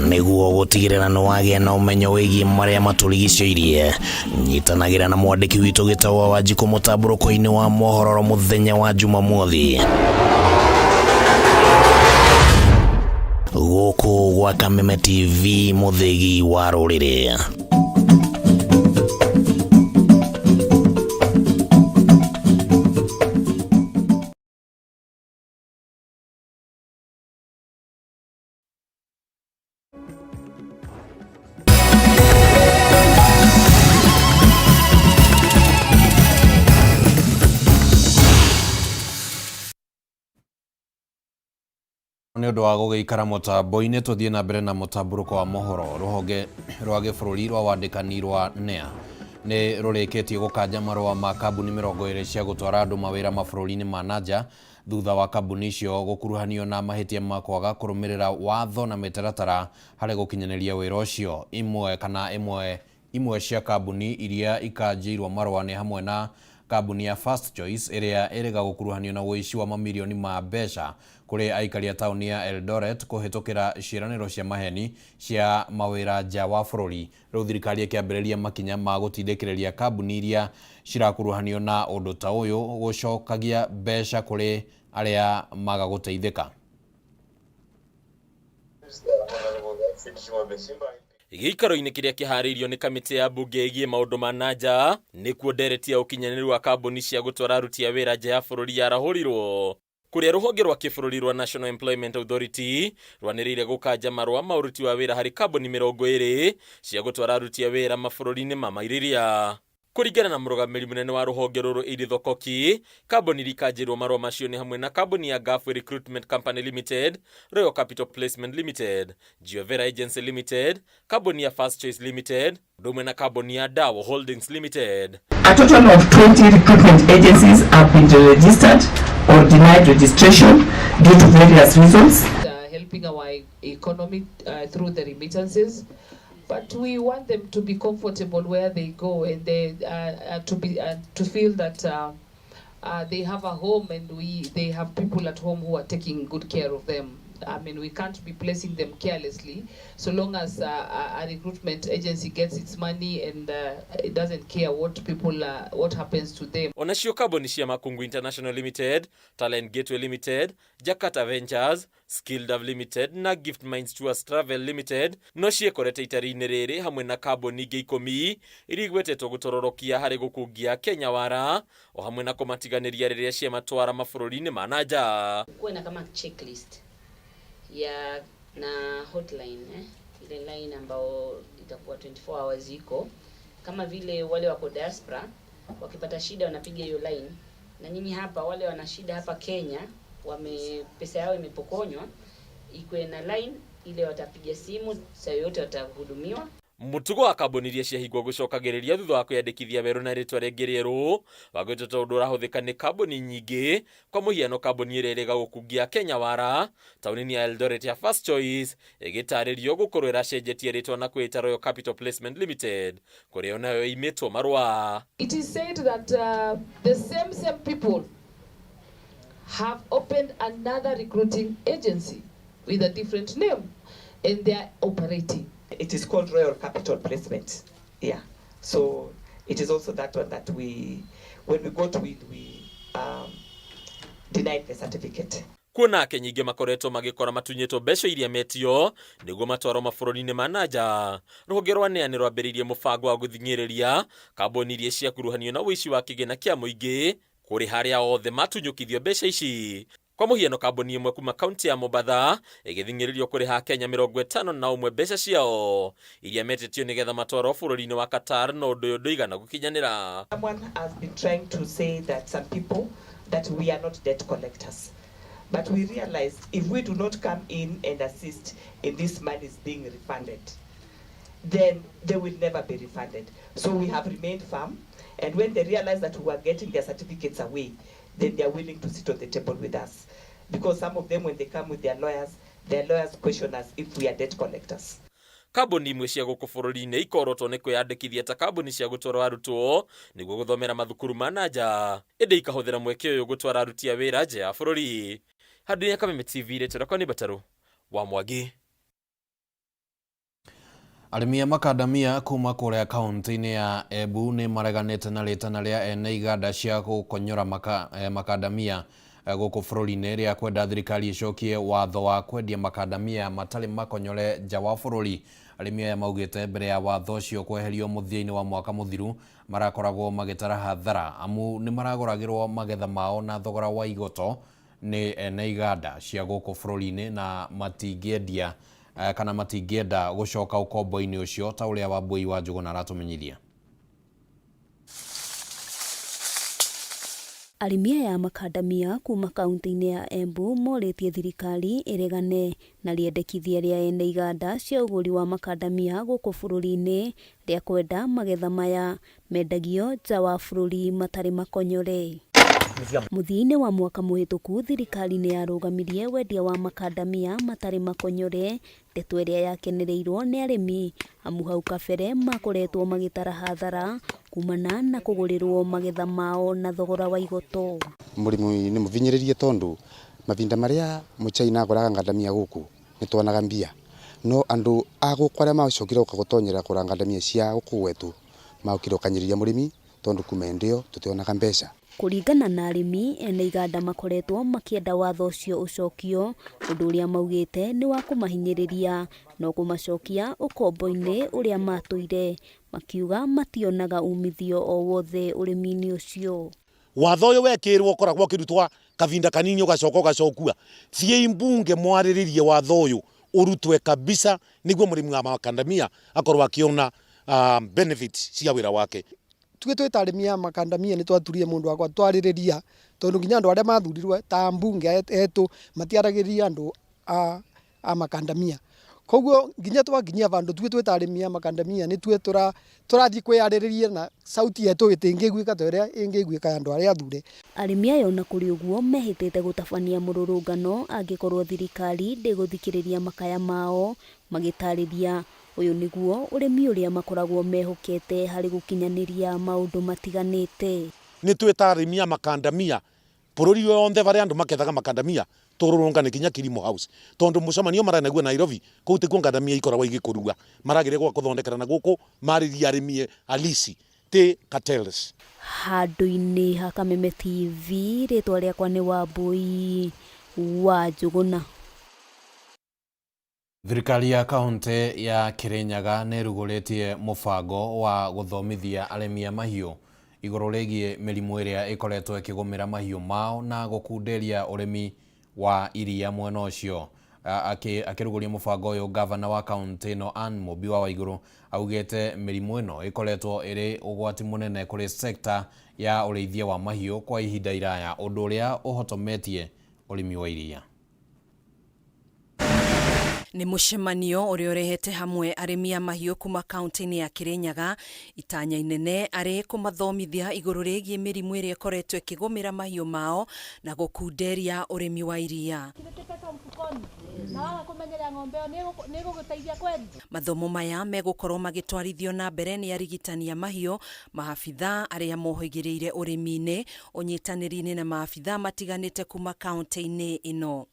Nĩguo gũtigĩrĩra nĩ wagĩa na ũmenyo wĩgiĩ marĩa matũrigicĩirie, nyitanagĩra na mwandĩki witũ Gĩtaũ wa Wanjikũ mũtambũrũko-inĩ wa mohoro mũthenya wa Jumamothi. Gũkũ gwa Kameme TV, mũthĩgi wa rũrĩrĩ. Nĩ ũndũ wa gũgĩikara mũtambo-inĩ, tũthiĩ na mbere na mũtambũrũko wa mohoro. Rũhonge rwa gĩbũrũri rwa wandĩkani rwa NEA nĩ rũrĩkĩtie gũkanja marũa ma kambuni mĩrongo ĩrĩ cia gũtwara andũ mawĩra mabũrũri-inĩ ma nanja Thutha wa kambuni icio gũkuruhanio na mahĩtia ma kwaga kũrũmĩrĩra watho na mĩtaratara harĩ gũkinyanĩria wĩra ũcio. Imwe kana ĩmwe imwe cia kambuni iria ikanjĩirwo marũa nĩ hamwe na kambuni ya First Choice ĩrĩa ĩrĩga gũkuruhanio na ũici wa mamirioni ma mbeca kũrĩ aikari a taũni ya Eldoret kũhĩtũkĩra ciĩranĩro cia maheni cia mawĩra nja wa bũrũri. Rĩu thirikari ĩkĩambĩrĩria makinya ma gũtindĩkĩrĩria kambuni iria cirakuruhanio na ũndũ ta ũyũ gũcokagia mbeca kũrĩ arĩa maga gũteithĩka. Gĩikaro-inĩ kĩrĩa kĩharĩirio nĩ kamĩtĩ ya mbunge ĩgiĩ maũndũ ma na nja nĩkuo ndereti ya ũkinyanĩru wa kambuni cia gũtwara aruti a wĩra nja ya bũrũri yarahũrirwo kũrĩa rũhonge rwa kĩbũrũri rwa National Employment Authority rwanĩrĩire gũkanja marũa ma ũruti wa wĩra harĩ kambuni 20 cia gũtwara aruti a wĩra mabũrũri-inĩ ma mairĩria. Kũringana na mũrũgamĩrĩri mũnene wa rũhonge rũrũ Edith Okoki, kambuni iria ikanjĩrwo marũa macio nĩ hamwe na kambuni ya Gulfway Recruitment Company Limited, Royal Capital Placement Limited, Geovera Agency Limited, kambuni ya First Choice Limited, ũndũ ũmwe na kambuni ya Dawo Holdings Limited. A total of 20 recruitment agencies have been deregistered or denied registration due to various reasons. Helping our economy through the remittances, but we want them to be comfortable where they go and they to feel that they have a home and they have people at home who are taking good care of them. I mean, we can't be placing them carelessly so long as a recruitment agency gets its money and it doesn't care what happens to them. Onacio kambuni cia Makungu International Limited, Talent Gateway Limited, Jakarta Ventures, Skilled Limited na Gift Minds Tours Travel Limited no ciĩkorete itari-inĩ rĩrĩ hamwe na kambuni ingĩ 10 iria igwetetwo gũtororokia harĩ gũkungia Kenya wara o hamwe na kũmatiganĩria rĩrĩa ciamatwara mabũrũri-inĩ ma na nja. Kuwe na kama checklist ya na hotline ile line ambao itakuwa 24 hours iko, kama vile wale wako diaspora wakipata shida wanapiga hiyo line, na nyinyi hapa wale wana shida hapa Kenya wame pesa yao imepokonywa, ikwe na line ile watapiga simu saa yote watahudumiwa. Mũtugo wa kambuni iria ciahingwo gũcokagĩrĩria thutha wa kwĩyandĩkithia werũ na rĩtwa rĩngĩ rĩerũ wagwĩtwo ta ũndũ ũrahũthĩka nĩ kambuni nyingĩ. Kwa mũhiano kambuni ĩrĩa ĩrĩga gũkungia Kenya wara taũni-inĩ ya Eldoret ya First Choice ĩgĩtarĩrio gũkorwo ĩracenjetie rĩtwa na kwĩĩta Royal Capital Placement Limited kũrĩa onayo ĩimĩtwo marũa. It is said that the same people have opened another recruiting agency with a different name and they are operating. It is called Royal Capital Placement. Yeah. So it is also that one that we, when we got wind, we denied the certificate. Kuona Akenya aingĩ makoretwo magĩkora matunyĩtwo mbeca iria metio nĩguo matwarwo mabũrũri-inĩ ma na nja, rũhonge rwa NEA nĩ rwambĩrĩirie mũbango wa gũthing'ĩrĩria kambuni iria ciakuruhanio na ũici wa kĩgĩna kĩa mũingĩ kũrĩ harĩa othe matunyũkithio mbeca ici. Kwa mũhiano kambuni ĩmwe kuma kaunti ya Mombatha ĩgĩthing'ĩrĩrio kũrĩha Akenya 51 mbeca ciao iria metĩtio nĩgetha matwarwo bũrũri-inĩ wa Qatar, no ũndũ ũyũ ndũigana gũkinyanĩra. Someone has been trying to say that some people that we are not debt collectors. But we realize if we do not come in and assist in this money is being refunded, then they will never be refunded. So we have remained firm, and when they realize that we are getting their certificates away, then they are willing to sit on the table with us. Because some of them, when they come with their lawyers question us if we are debt collectors. Kambuni imwe cia gũkũ bũrũri-inĩ ikorotwo nĩ kwĩyandĩkithia ta kambuni cia gũtwarwo arutwo nĩguo gũthomera mathukuru ma na nja, ĩndĩ ikahũthĩra mweke ũyũ gũtwara aruti a wĩra nja ya bũrũri. Handũ-inĩ ya Kameme TV, rĩtwa rĩakwa nĩ Mbatarũ wa Mwangi. Arĩmi a makandamia kuma kũrĩa kaunti-inĩ ya Embu nĩ mareganĩte na rĩtana rĩa ene iganda cia gũkonyora makandamia gũkũ bũrũri-inĩ rĩa kwenda thirikari ĩcokie watho wa kwendia makandamia matarĩ makonyore nja wa bũrũri. Arĩmi aya maugĩte mbere ya watho ũcio kweherio mũthia-inĩ wa mwaka mũthiru marakoragwo magĩtara hathara amu nĩ maragũragĩrwo magetha mao na thogora wa igoto nĩ ene iganda cia gũkũ bũrũri-inĩ na matingĩendia kana matingĩenda gũcoka ũkombo-inĩ ũcio ta ũrĩa Wambui wa Njũgũna aratũmenyithia. Arĩmi aya makandamia kuma kaunti-inĩ ya Embu morĩtie thirikari ĩregane na rĩendekithia rĩa ene iganda cia ũgũri wa makandamia gũkũ bũrũri-inĩ rĩa kwenda magetha maya mendagio nja wa bũrũri matarĩ makonyore. Mũthia-inĩ wa mwaka mũhĩtũku thirikari nĩ yarũgamirie wendia wa makandamia matarĩ makonyore, ndeto ĩrĩa yakenereirwo nĩ arĩmi amu hau kabere makoretwo magĩtara hathara kumana na kũgũrĩrwo magetha mao na thogora wa igoto. Mũrĩmi nĩ mũvinyĩrĩrie tondu mavinda maria mũchaina agũraga ngandamia gũkũ nĩ twonaga mbia, no andũ a gũkũ arĩa macokire gũka gũtonyera kũgũra ngandamia cia gũkũ gwetu maũkire gũkanyĩrĩria mũrĩmi tondu kuma hĩndĩ ĩyo tũtionaga mbeca. Kũringana na arĩmi, ene iganda makoretwo makĩenda watho ũcio ũcokio, ũndũ ũrĩa maugĩte nĩ wa kũmahinyĩrĩria no kũmacokia ũkombo-inĩ ũrĩa matũire, makiuga mationaga umithio o wothe ũrĩmi-inĩ ũcio. Watho ũyũ wekĩrwo ũkoragwo ũkĩrutwa kavinda kanini ũgacoka ũgacokua. Thiĩi mbunge mwarĩrĩrie watho ũyũ ũrutwe kabisa nĩguo mũrĩmi wa makandamia akorwo akĩona benefits cia wĩra wake. Tuge twĩ ta arĩmi a makandamia nĩ twaturire mũndũ wakwa twarĩrĩria tondũ nginya andũ arĩa mathurirwe ta mbunge etũ matiaragĩrĩria andũ a makandamia, koguo nginya twakinyia vandũ tuge twĩ ta arĩmi a makandamia nĩ tuge tũrathiĩ kwĩyarĩrĩria na sauti yetu ĩtingĩiguĩka ta ũrĩa ĩngĩiguĩka ya andũ arĩa athure. Arĩmi aya ona kũrĩ ũguo mehĩtĩte gũtabania mũrũrũngano angĩkorwo thirikari ndĩgũthikĩrĩria makaya mao, magĩtarĩria ũyũ nĩguo ũrĩmi ũrĩa makoragwo mehokete harĩ gũkinyanĩria maũndũ matiganĩte. Nĩ twĩ ta arĩmi a makandamia bũrũri wothe barĩa andũ makethaga makandamia tũrũrũngane kinya Kilimo House tondu mũcemanio maranaguo Nairobi kũu tikuo ngandamia ikoragwo igĩkũrua maragĩrĩ gwa kũthondekera na gũkũ marĩria arĩmi alisi ti cartels. Handũ-inĩ ha Kameme TV rĩtwa rĩakwa nĩ Wambui wa Njũgũna. Thirikari ya kaunti ya Kirinyaga nĩ ĩrugũrĩtie mũbango wa gũthomithia arĩmi a mahiũ igũrũ rĩgiĩ mĩrimũ ĩrĩa ĩkoretwo ĩkĩgũmĩra mahiũ mao na gũkunderia ũrĩmi wa iria mwena ũcio. Akĩrugũria mũbango ũyũ, gavana wa kaunti ĩno Anne Mũmbi wa Waigũrũ augĩte mĩrimũ ĩno ĩkoretwo ĩrĩ ũgwati mũnene kũrĩ sekta ya ũrĩithia wa mahiũ kwa ihinda iraya, ũndũ ũrĩa ũhotometie ũrĩmi wa iria. Nĩ mũcemanio ũrĩa ũrehete hamwe arĩmi a mahiũ kuma kaunti-inĩ ya Kirinyaga, itanya inene arĩ kũmathomithia igũrũ rĩgiĩ mĩrimũ ĩrĩa ĩkoretwo ĩkĩgũmĩra mahiũ mao na gũkunderia ũrĩmi wa iria. Mathomo maya megũkorwo magĩtwarithio na mbere nĩ arigitani a mahiũ, maabitha arĩa mohĩgĩrĩire ũrĩmi-inĩ, ũnyitanĩri-inĩ na maabitha matiganĩte kuma kaunti-inĩ ĩno.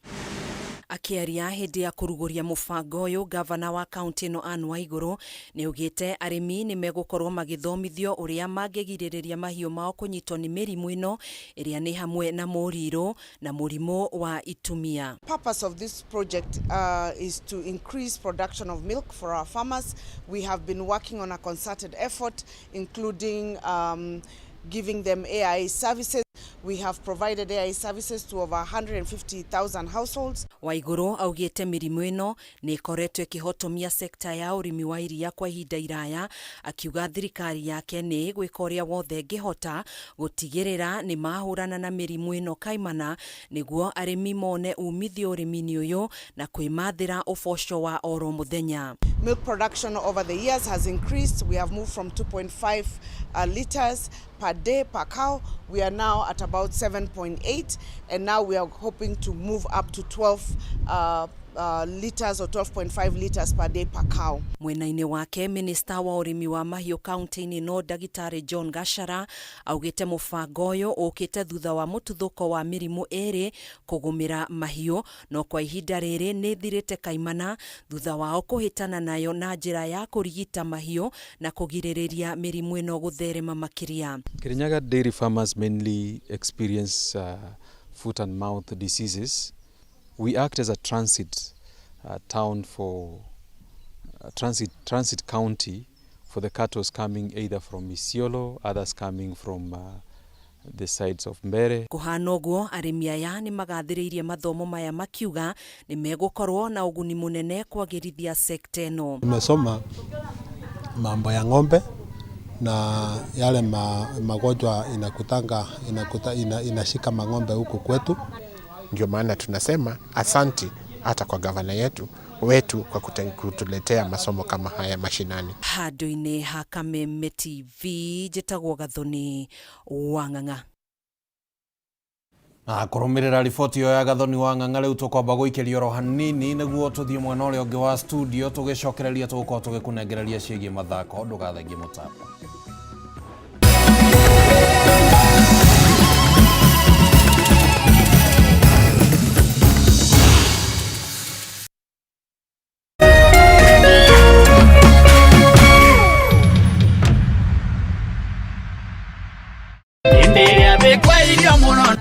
Akĩaria hĩndĩ ya kũrugũria mũbango ũyũ, gavana wa kaunti ĩno Anne Waigũrũ nĩ augĩte arĩmi nĩ megũkorwo magĩthomithio ũrĩa mangĩgirĩrĩria mahiũ mao kũnyitwo nĩ mĩrimũ ĩno ĩrĩa nĩ hamwe na mũrirũ na mũrimũ wa itumia. Purpose of this project is to increase production of milk for our farmers. We have been working on a concerted effort, including giving them AI services. We have provided AI services to over 150,000 households. Waigũrũ augĩte mĩrimũ ĩno nĩ ĩkoretwo ĩkĩhotomia sekta ya ũrĩmi wa iria kwa ihinda iraya, akiuga thirikari yake nĩ ĩgwĩka ũrĩa wothe ĩngĩhota gũtigĩrĩra nĩ mahũrana na mĩrimũ ĩno kaimana nĩguo arĩmi mone umithio ũrĩmi-inĩ ũyũ na kwĩmathĩra ũboco wa oro mũthenya. Milk production over the years has increased. We have moved from 2.5 liters per day per cow. We are now at about 7.8, and now we are hoping to move up to 12 liters or 12.5 liters per day per cow. Mwena-inĩ wake, minista wa ũrĩmi wa mahiũ kaunti-inĩ ĩno ndagĩtarĩ John Gachara augĩte mũbango ũyũ ũkĩte thutha wa mũtuthũko wa mĩrimũ ĩrĩ kũgũmĩra mahiũ, no kwa ihinda rĩrĩ nĩ ĩthirĩte kaimana thutha wao kũhĩtana nayo na njĩra ya kũrigita mahiũ na kũgirĩrĩria mĩrimũ ĩno gũtherema makĩria. Kirinyaga dairy farmers mainly experience foot and mouth diseases. We act as a transit town for transit county for the cattle coming either from Isiolo, others coming from the sides of Mbere. Kũhana ũguo, arĩmi aya nĩ magathĩrĩirie mathomo maya makiuga nĩ megũkorwo na ũguni mũnene kwagĩrithia sekta ĩno. Nimesoma mambo ya ng'ombe na yale magonjwa inashika mang'ombe huku kwetu. Ndio maana tunasema asanti hata kwa gavana wetu kwa kutuletea masomo kama haya mashinani. Handũ-inĩ ha Kameme TV njĩtagwo Gathoni wa Ng'ang'a. Na kũrũmĩrĩra riboti ĩyo ya Gathoni wa Ng'ang'a, rĩu tũkwamba gũikĩria oro hanini nĩguo tũthiĩ mwena ũrĩa ũngĩ wa studio. Tũgĩcokereria tũgũkorwo tũgĩkũnengereria ciĩgiĩ mathako. Ndũgathengie mũtambo.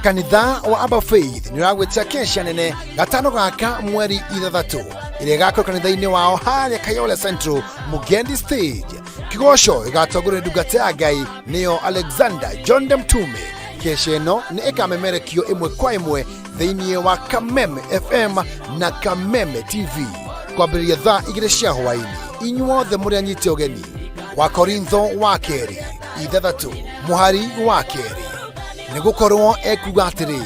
Kanitha wa Aba Faith nĩ ũragwĩtia kesha nene gatano gaka mweri 6 ĩrĩa ĩgakorwo kanitha-inĩ wao harĩa Kayole Central Mugendi Stage. Kĩgoco ĩgatongorio nĩ ndungata ya Ngai nĩyo Alexander John de Mtume. Kesha ĩno nĩ ĩkamemerekio ĩmwe kwa ĩmwe thĩinĩ wa Kameme FM na Kameme TV kwambĩrĩria thaa 2 cia hwaĩ-inĩ. Inyuothe mũrĩ anyite ũgeni. Wa Korintho wa kerĩ 6 mũhari wa 2, nĩ gũkorwo ekuga atĩrĩ,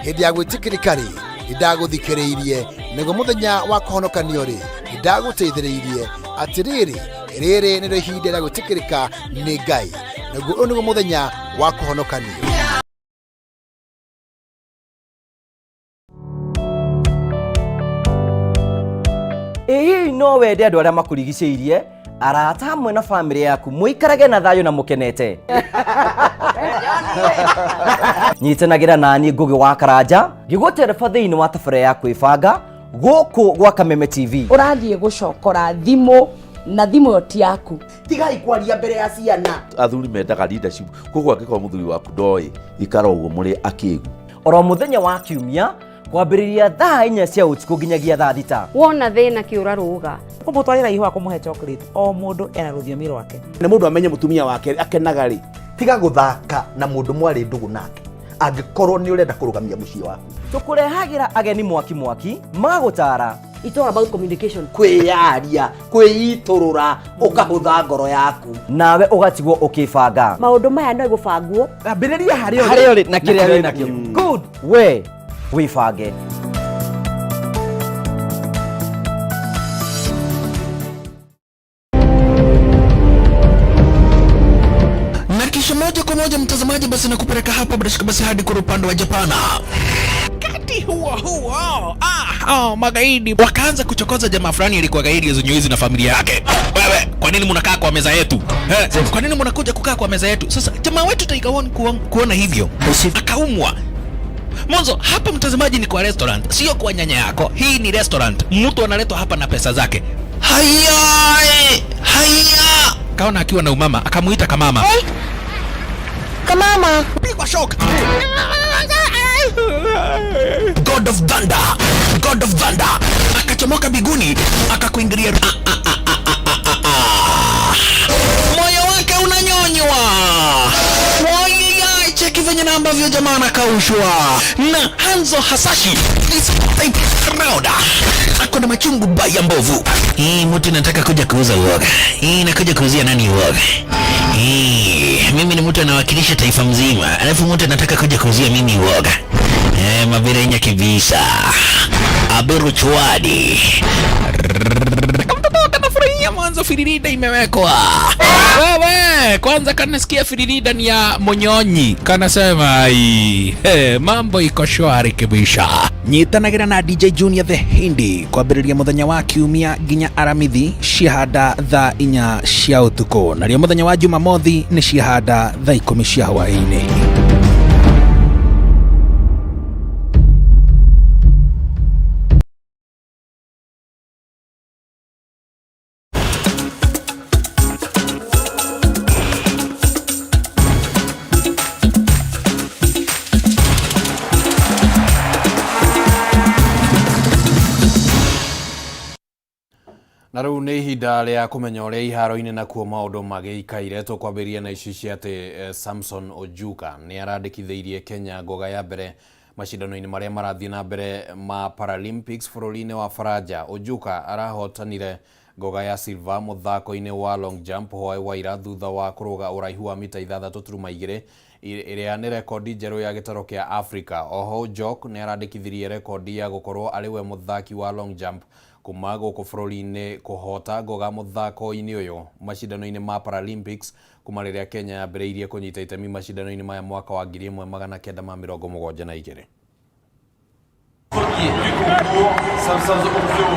hĩndĩ ya gwĩtĩkĩrĩka rĩ, nĩndagũthikĩrĩirie, nĩguo mũthenya wa kũhonokanio rĩ, nĩndagũteithĩrĩirie. Atĩrĩrĩ, rĩrĩ nĩrĩo ihinda rĩa gwĩtĩkĩrĩka nĩ Ngai, naguo ũyũ nĩguo mũthenya wa kũhonokanio. Ĩ hihi no wende andũ arĩa makũrigicĩirie, arata hamwe na bamĩrĩ yaku mũikarage na thayũ na mũkenete? Nyitanagĩra naniĩ Ngũgĩ wa Karanja ngĩgũtereba thĩinĩ wa tabarĩra ya kwĩbanga gũkũ gwa Kameme TV. Ũrathiĩ gũcokora thimũ na thimũ ĩyo ti yaku. Tigai kwaria mbere ya ciana. Athuri mendaga leadership, koguo angĩkorwo mũthuri waku ndoĩ, ikara ũguo mũrĩ akĩgu. Oro mũthenya wa kiumia kwambĩrĩria thaa 4 cia ũtukũ nginyagia thaa 6. Wona thĩna kĩũra rũga. Kũmũtwarĩra ihũa, kũmũhe chocolate, o mũndũ ena rũthiomi rwake. Nĩ mũndũ amenye mũtumia wake akenaga rĩ. Tiga gũthaka na mũndũ mwarĩ ndũgũ nake angĩkorwo nĩ ũrenda kũrũgamia mũciĩ waku. Tũkũrehagĩra ageni mwaki mwaki magũtara. It's all about communication. Kwĩyaria, kwĩitũrũra, ũkahũtha ngoro yaku. Nawe ũgatigwo ũkĩbanga. Maũndũ maya no gũbangwo. Ambĩrĩria harĩa harĩa ũrĩ na kĩrĩa wĩ nakĩo. Good, we wĩbange. Na kisha moja kwa moja mtazamaji, basi nakupeleka hapa bila shaka basi hadi kwa upande wa Japana. Wakati huo huo, magaidi wakaanza kuchokoza jamaa fulani alikuwa gaidi ya na familia yake. Wewe, kwa nini mnakaa kwa meza yetu? Kwa nini mnakuja kukaa kwa meza yetu? Sasa jamaa wetu Tiger One kuona hivyo akaumwa. Mwanzo hapa mtazamaji ni kwa restaurant, sio kwa nyanya yako. Hii ni restaurant, mtu analetwa hapa na pesa zake. Haya, haya. Kaona akiwa na umama, akamuita kamama. Hey. Kamama. Pigwa shock. God of Thunder, God of Thunder akachomoka biguni akakuingilia. Moyo wake unanyonywa. Cheki venye na ambavyo jamaa anakaushwa na Hanzo Hasashi is proud. Ako na machungu baya mbovu. Hii mtu nataka kuja kuuza uoga. Hii nakuja kuuzia nani uoga? Hii mimi ni mtu anawakilisha taifa mzima, alafu mtu anataka kuja kuuzia mimi uoga. Mabirenya kibisa. Aberu chwadi. Kamtoto kanafurahia mwanzo firirida imewekwa. Wewe kwanza kanasikia firirida ni ya monyonyi. Kanasema ai, mambo iko shwari kibisha. Nyitanagira na DJ Junior the Hindi kwambĩrĩria mũthenya wa kiumia nginya Aramithi ciahanda thaa 4 cia ũtukũ, narĩo mũthenya wa Jumamothi nĩ ciahanda thaa 10 cia hwaĩ-inĩ. Na rĩu nĩ ihinda rĩa kũmenya ũrĩa iharo-inĩ nakuo maũndũ magĩikaire. Tũkwambĩrĩria na ici cia atĩ Samson Ojuka nĩ arandĩkithĩirie Kenya ngoga ya mbere macindano-inĩ marĩa marathiĩ na mbere ma Paralympics bũrũri-inĩ wa Faranja. Ojuka arahotanire ngoga ya silver mũthako-inĩ wa long jump hwaĩ wa ira thutha wa kũrũga ũraihu wa mita 6.2 ĩrĩa nĩ rekondi njerũ ya gĩtaro kĩa Africa. Oho Ojok nĩ arandĩkithirie rekondi ya gũkorwo arĩ we mũthaki wa long jump kuma gũkũ bũrũri-inĩ kũhota ngoga mũthako-inĩ ũyũ macindano-inĩ ma Paralympics kuma rĩrĩa Kenya yambĩrĩirie kũnyita itemi macindano-inĩ maya mwaka wa 1972. concours. Samson Opio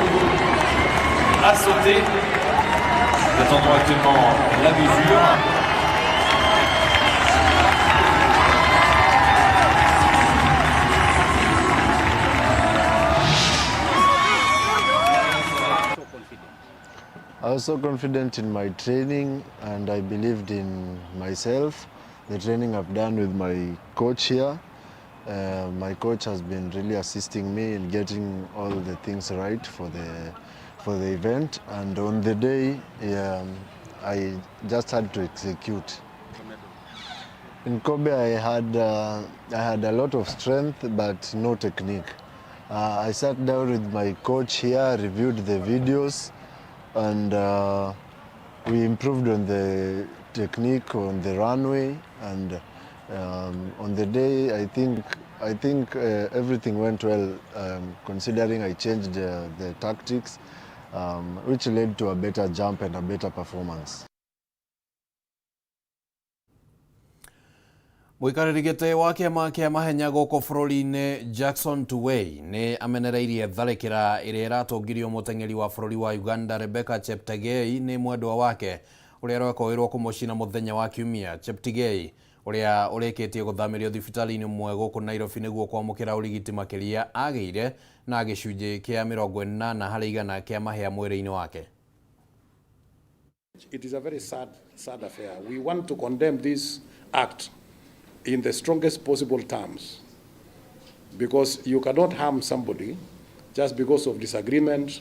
a sauté. Nous attendons actuellement la mesure. I was so confident in my training and I believed in myself. The training I've done with my coach here. My coach has been really assisting me in getting all the things right for the event, and on the day I just had to execute. In Kobe I had a lot of strength but no technique. I sat down with my coach here, reviewed the videos, and we improved on the technique on the runway, and on the day I think everything went well, considering I changed the tactics, which led to a better jump and a better performance. Mũikarĩri gĩtĩ wa kĩama kĩa mahenya gũkũ bũrũri-inĩ Jackson Tuwei nĩ amenereirie tharĩkĩra ĩrĩa ĩratũngirio mũteng'eri wa bũrũri wa Uganda Rebecca Cheptegei nĩ mwendwa wake ũrĩa ũrekoirwo kũmũcina mũthenya wa Kiumia. Cheptegei ũrĩa ũrĩkĩtie gũthamĩrio thibitarĩ-inĩ ũmwe gũkũ Nairobi nĩguo kwamũkĩra ũrigiti makĩria agĩire na gĩcunjĩ kĩa 80 harĩ igana kĩa mahĩa mwĩrĩ-inĩ wake. It is a very sad, sad affair. We want to condemn this act in the strongest possible terms, because you cannot harm somebody just because of disagreement,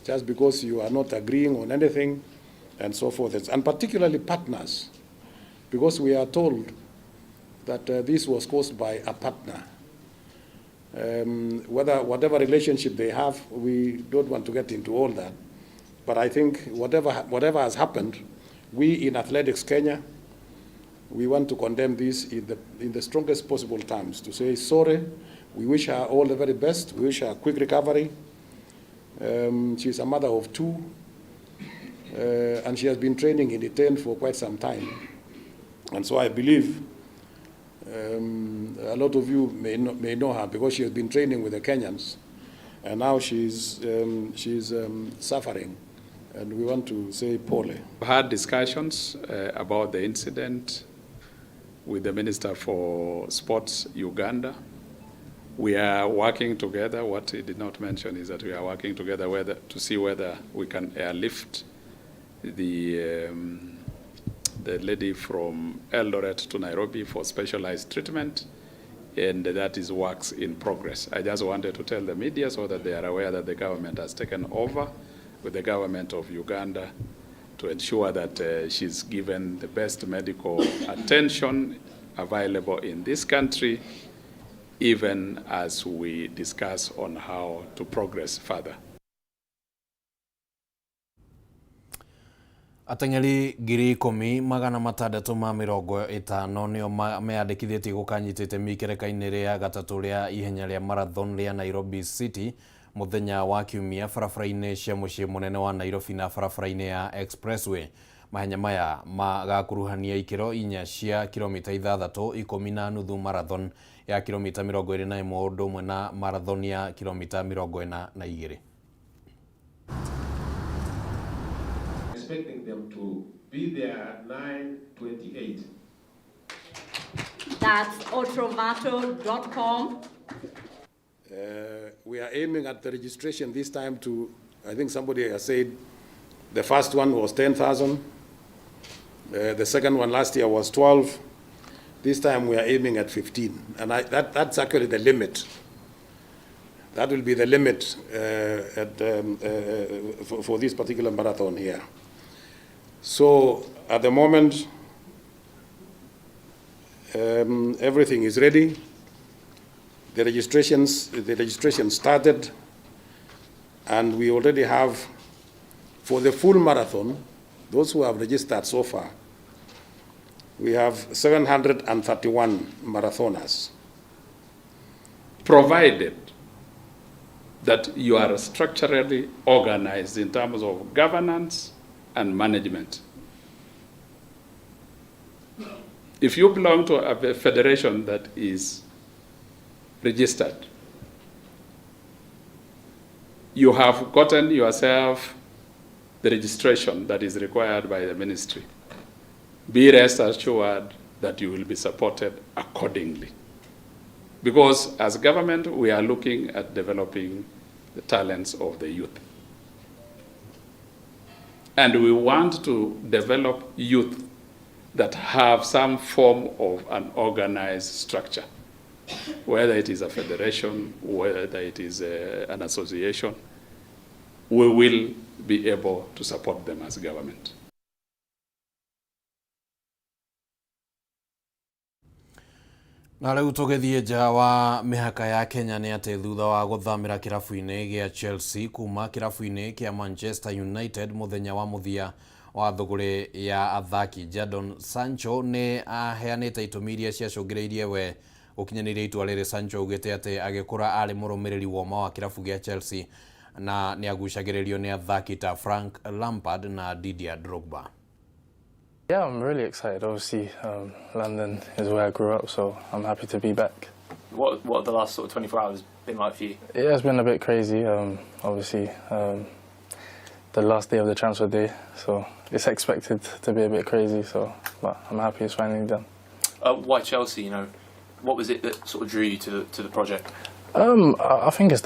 just because you are not agreeing on anything, and so forth, and particularly partners, because we are told that this was caused by a partner. Whatever relationship they have, we don't want to get into all that. But I think whatever has happened, we in Athletics Kenya, we want to condemn this in the strongest possible terms, to say sorry. We wish her all the very best. We wish her a quick recovery. She's a mother of two, and she has been training in Iten for quite some time. And so I believe a lot of you may know her because she has been training with the Kenyans, and now she's suffering, and we want to say pole. We've had discussions about the incident with the Minister for Sports, Uganda. We are working together. What he did not mention is that we are working together to see whether we can airlift the lady from Eldoret to Nairobi for specialized treatment, and that is works in progress. I just wanted to tell the media so that they are aware that the government has taken over with the government of Uganda to ensure that she's given the best medical attention available in this country, even as we discuss on how to progress further. Ateng'eri 10,650 nĩo meyandĩkithĩtie gũkanyita itemi ikereka-inĩ rĩa gatatũ rĩa ihenya rĩa marathon rĩa Nairobi City mũthenya wa Kiumia barabara-inĩ cia mũciĩ mũnene wa Nairobi na barabara-inĩ ya Expressway. Mahenya maya magakuruhania ikĩro inya cia kilomita 6, 10 na nuthu marathon ya kilomita 21 ũndũ ũmwe na marathon ya kilomita 42. Expecting them to be there at 9:28. That's otrovato.com. We are aiming at the registration this time to, I think somebody has said, the first one was 10,000. The second one last year was 12. This time we are aiming at 15. And that's actually the limit. That will be the limit for this particular marathon here. So at the moment, everything is ready. The registration started, and we already have, for the full marathon, those who have registered so far, we have 731 marathoners. Provided that you are structurally organized in terms of governance and management. If you belong to a federation that is registered, you have gotten yourself the registration that is required by the ministry, be rest assured that you will be supported accordingly. Because as government, we are looking at developing the talents of the youth. And we want to develop youth that have some form of an organized structure, whether it is a federation, whether it is an association, we will be able to support them as government. Na rĩu tũgĩthiĩ nja wa mĩhaka ya Kenya nĩ atĩ thutha wa gũthamĩra kĩrabu-inĩ gĩa Chelsea kuma kĩrabu-inĩ kĩa Manchester United mũthenya wa mũthia wa thũgũrĩ ya athaki Jadon Sancho nĩ aheanĩte itũmi iria ciacũngĩrĩirie we gũkinyanĩria itua rĩrĩ. Sancho augĩte atĩ agĩkũra arĩ mũrũmĩrĩri woma wa kĩrabu gĩa Chelsea na nĩ agucagĩrĩrio nĩ athaki ta Frank Lampard na Didier Drogba. Yeah, I'm really excited. Obviously, London is where I grew up, so I'm happy to be back. What have the last sort of 24 hours been like for you? Yeah, it's been a bit crazy. Obviously, the last day of the transfer day, so it's expected to be a bit crazy. So, but I'm happy it's finally done. Why Chelsea? You know, what was it that sort of drew you to the project? I think it's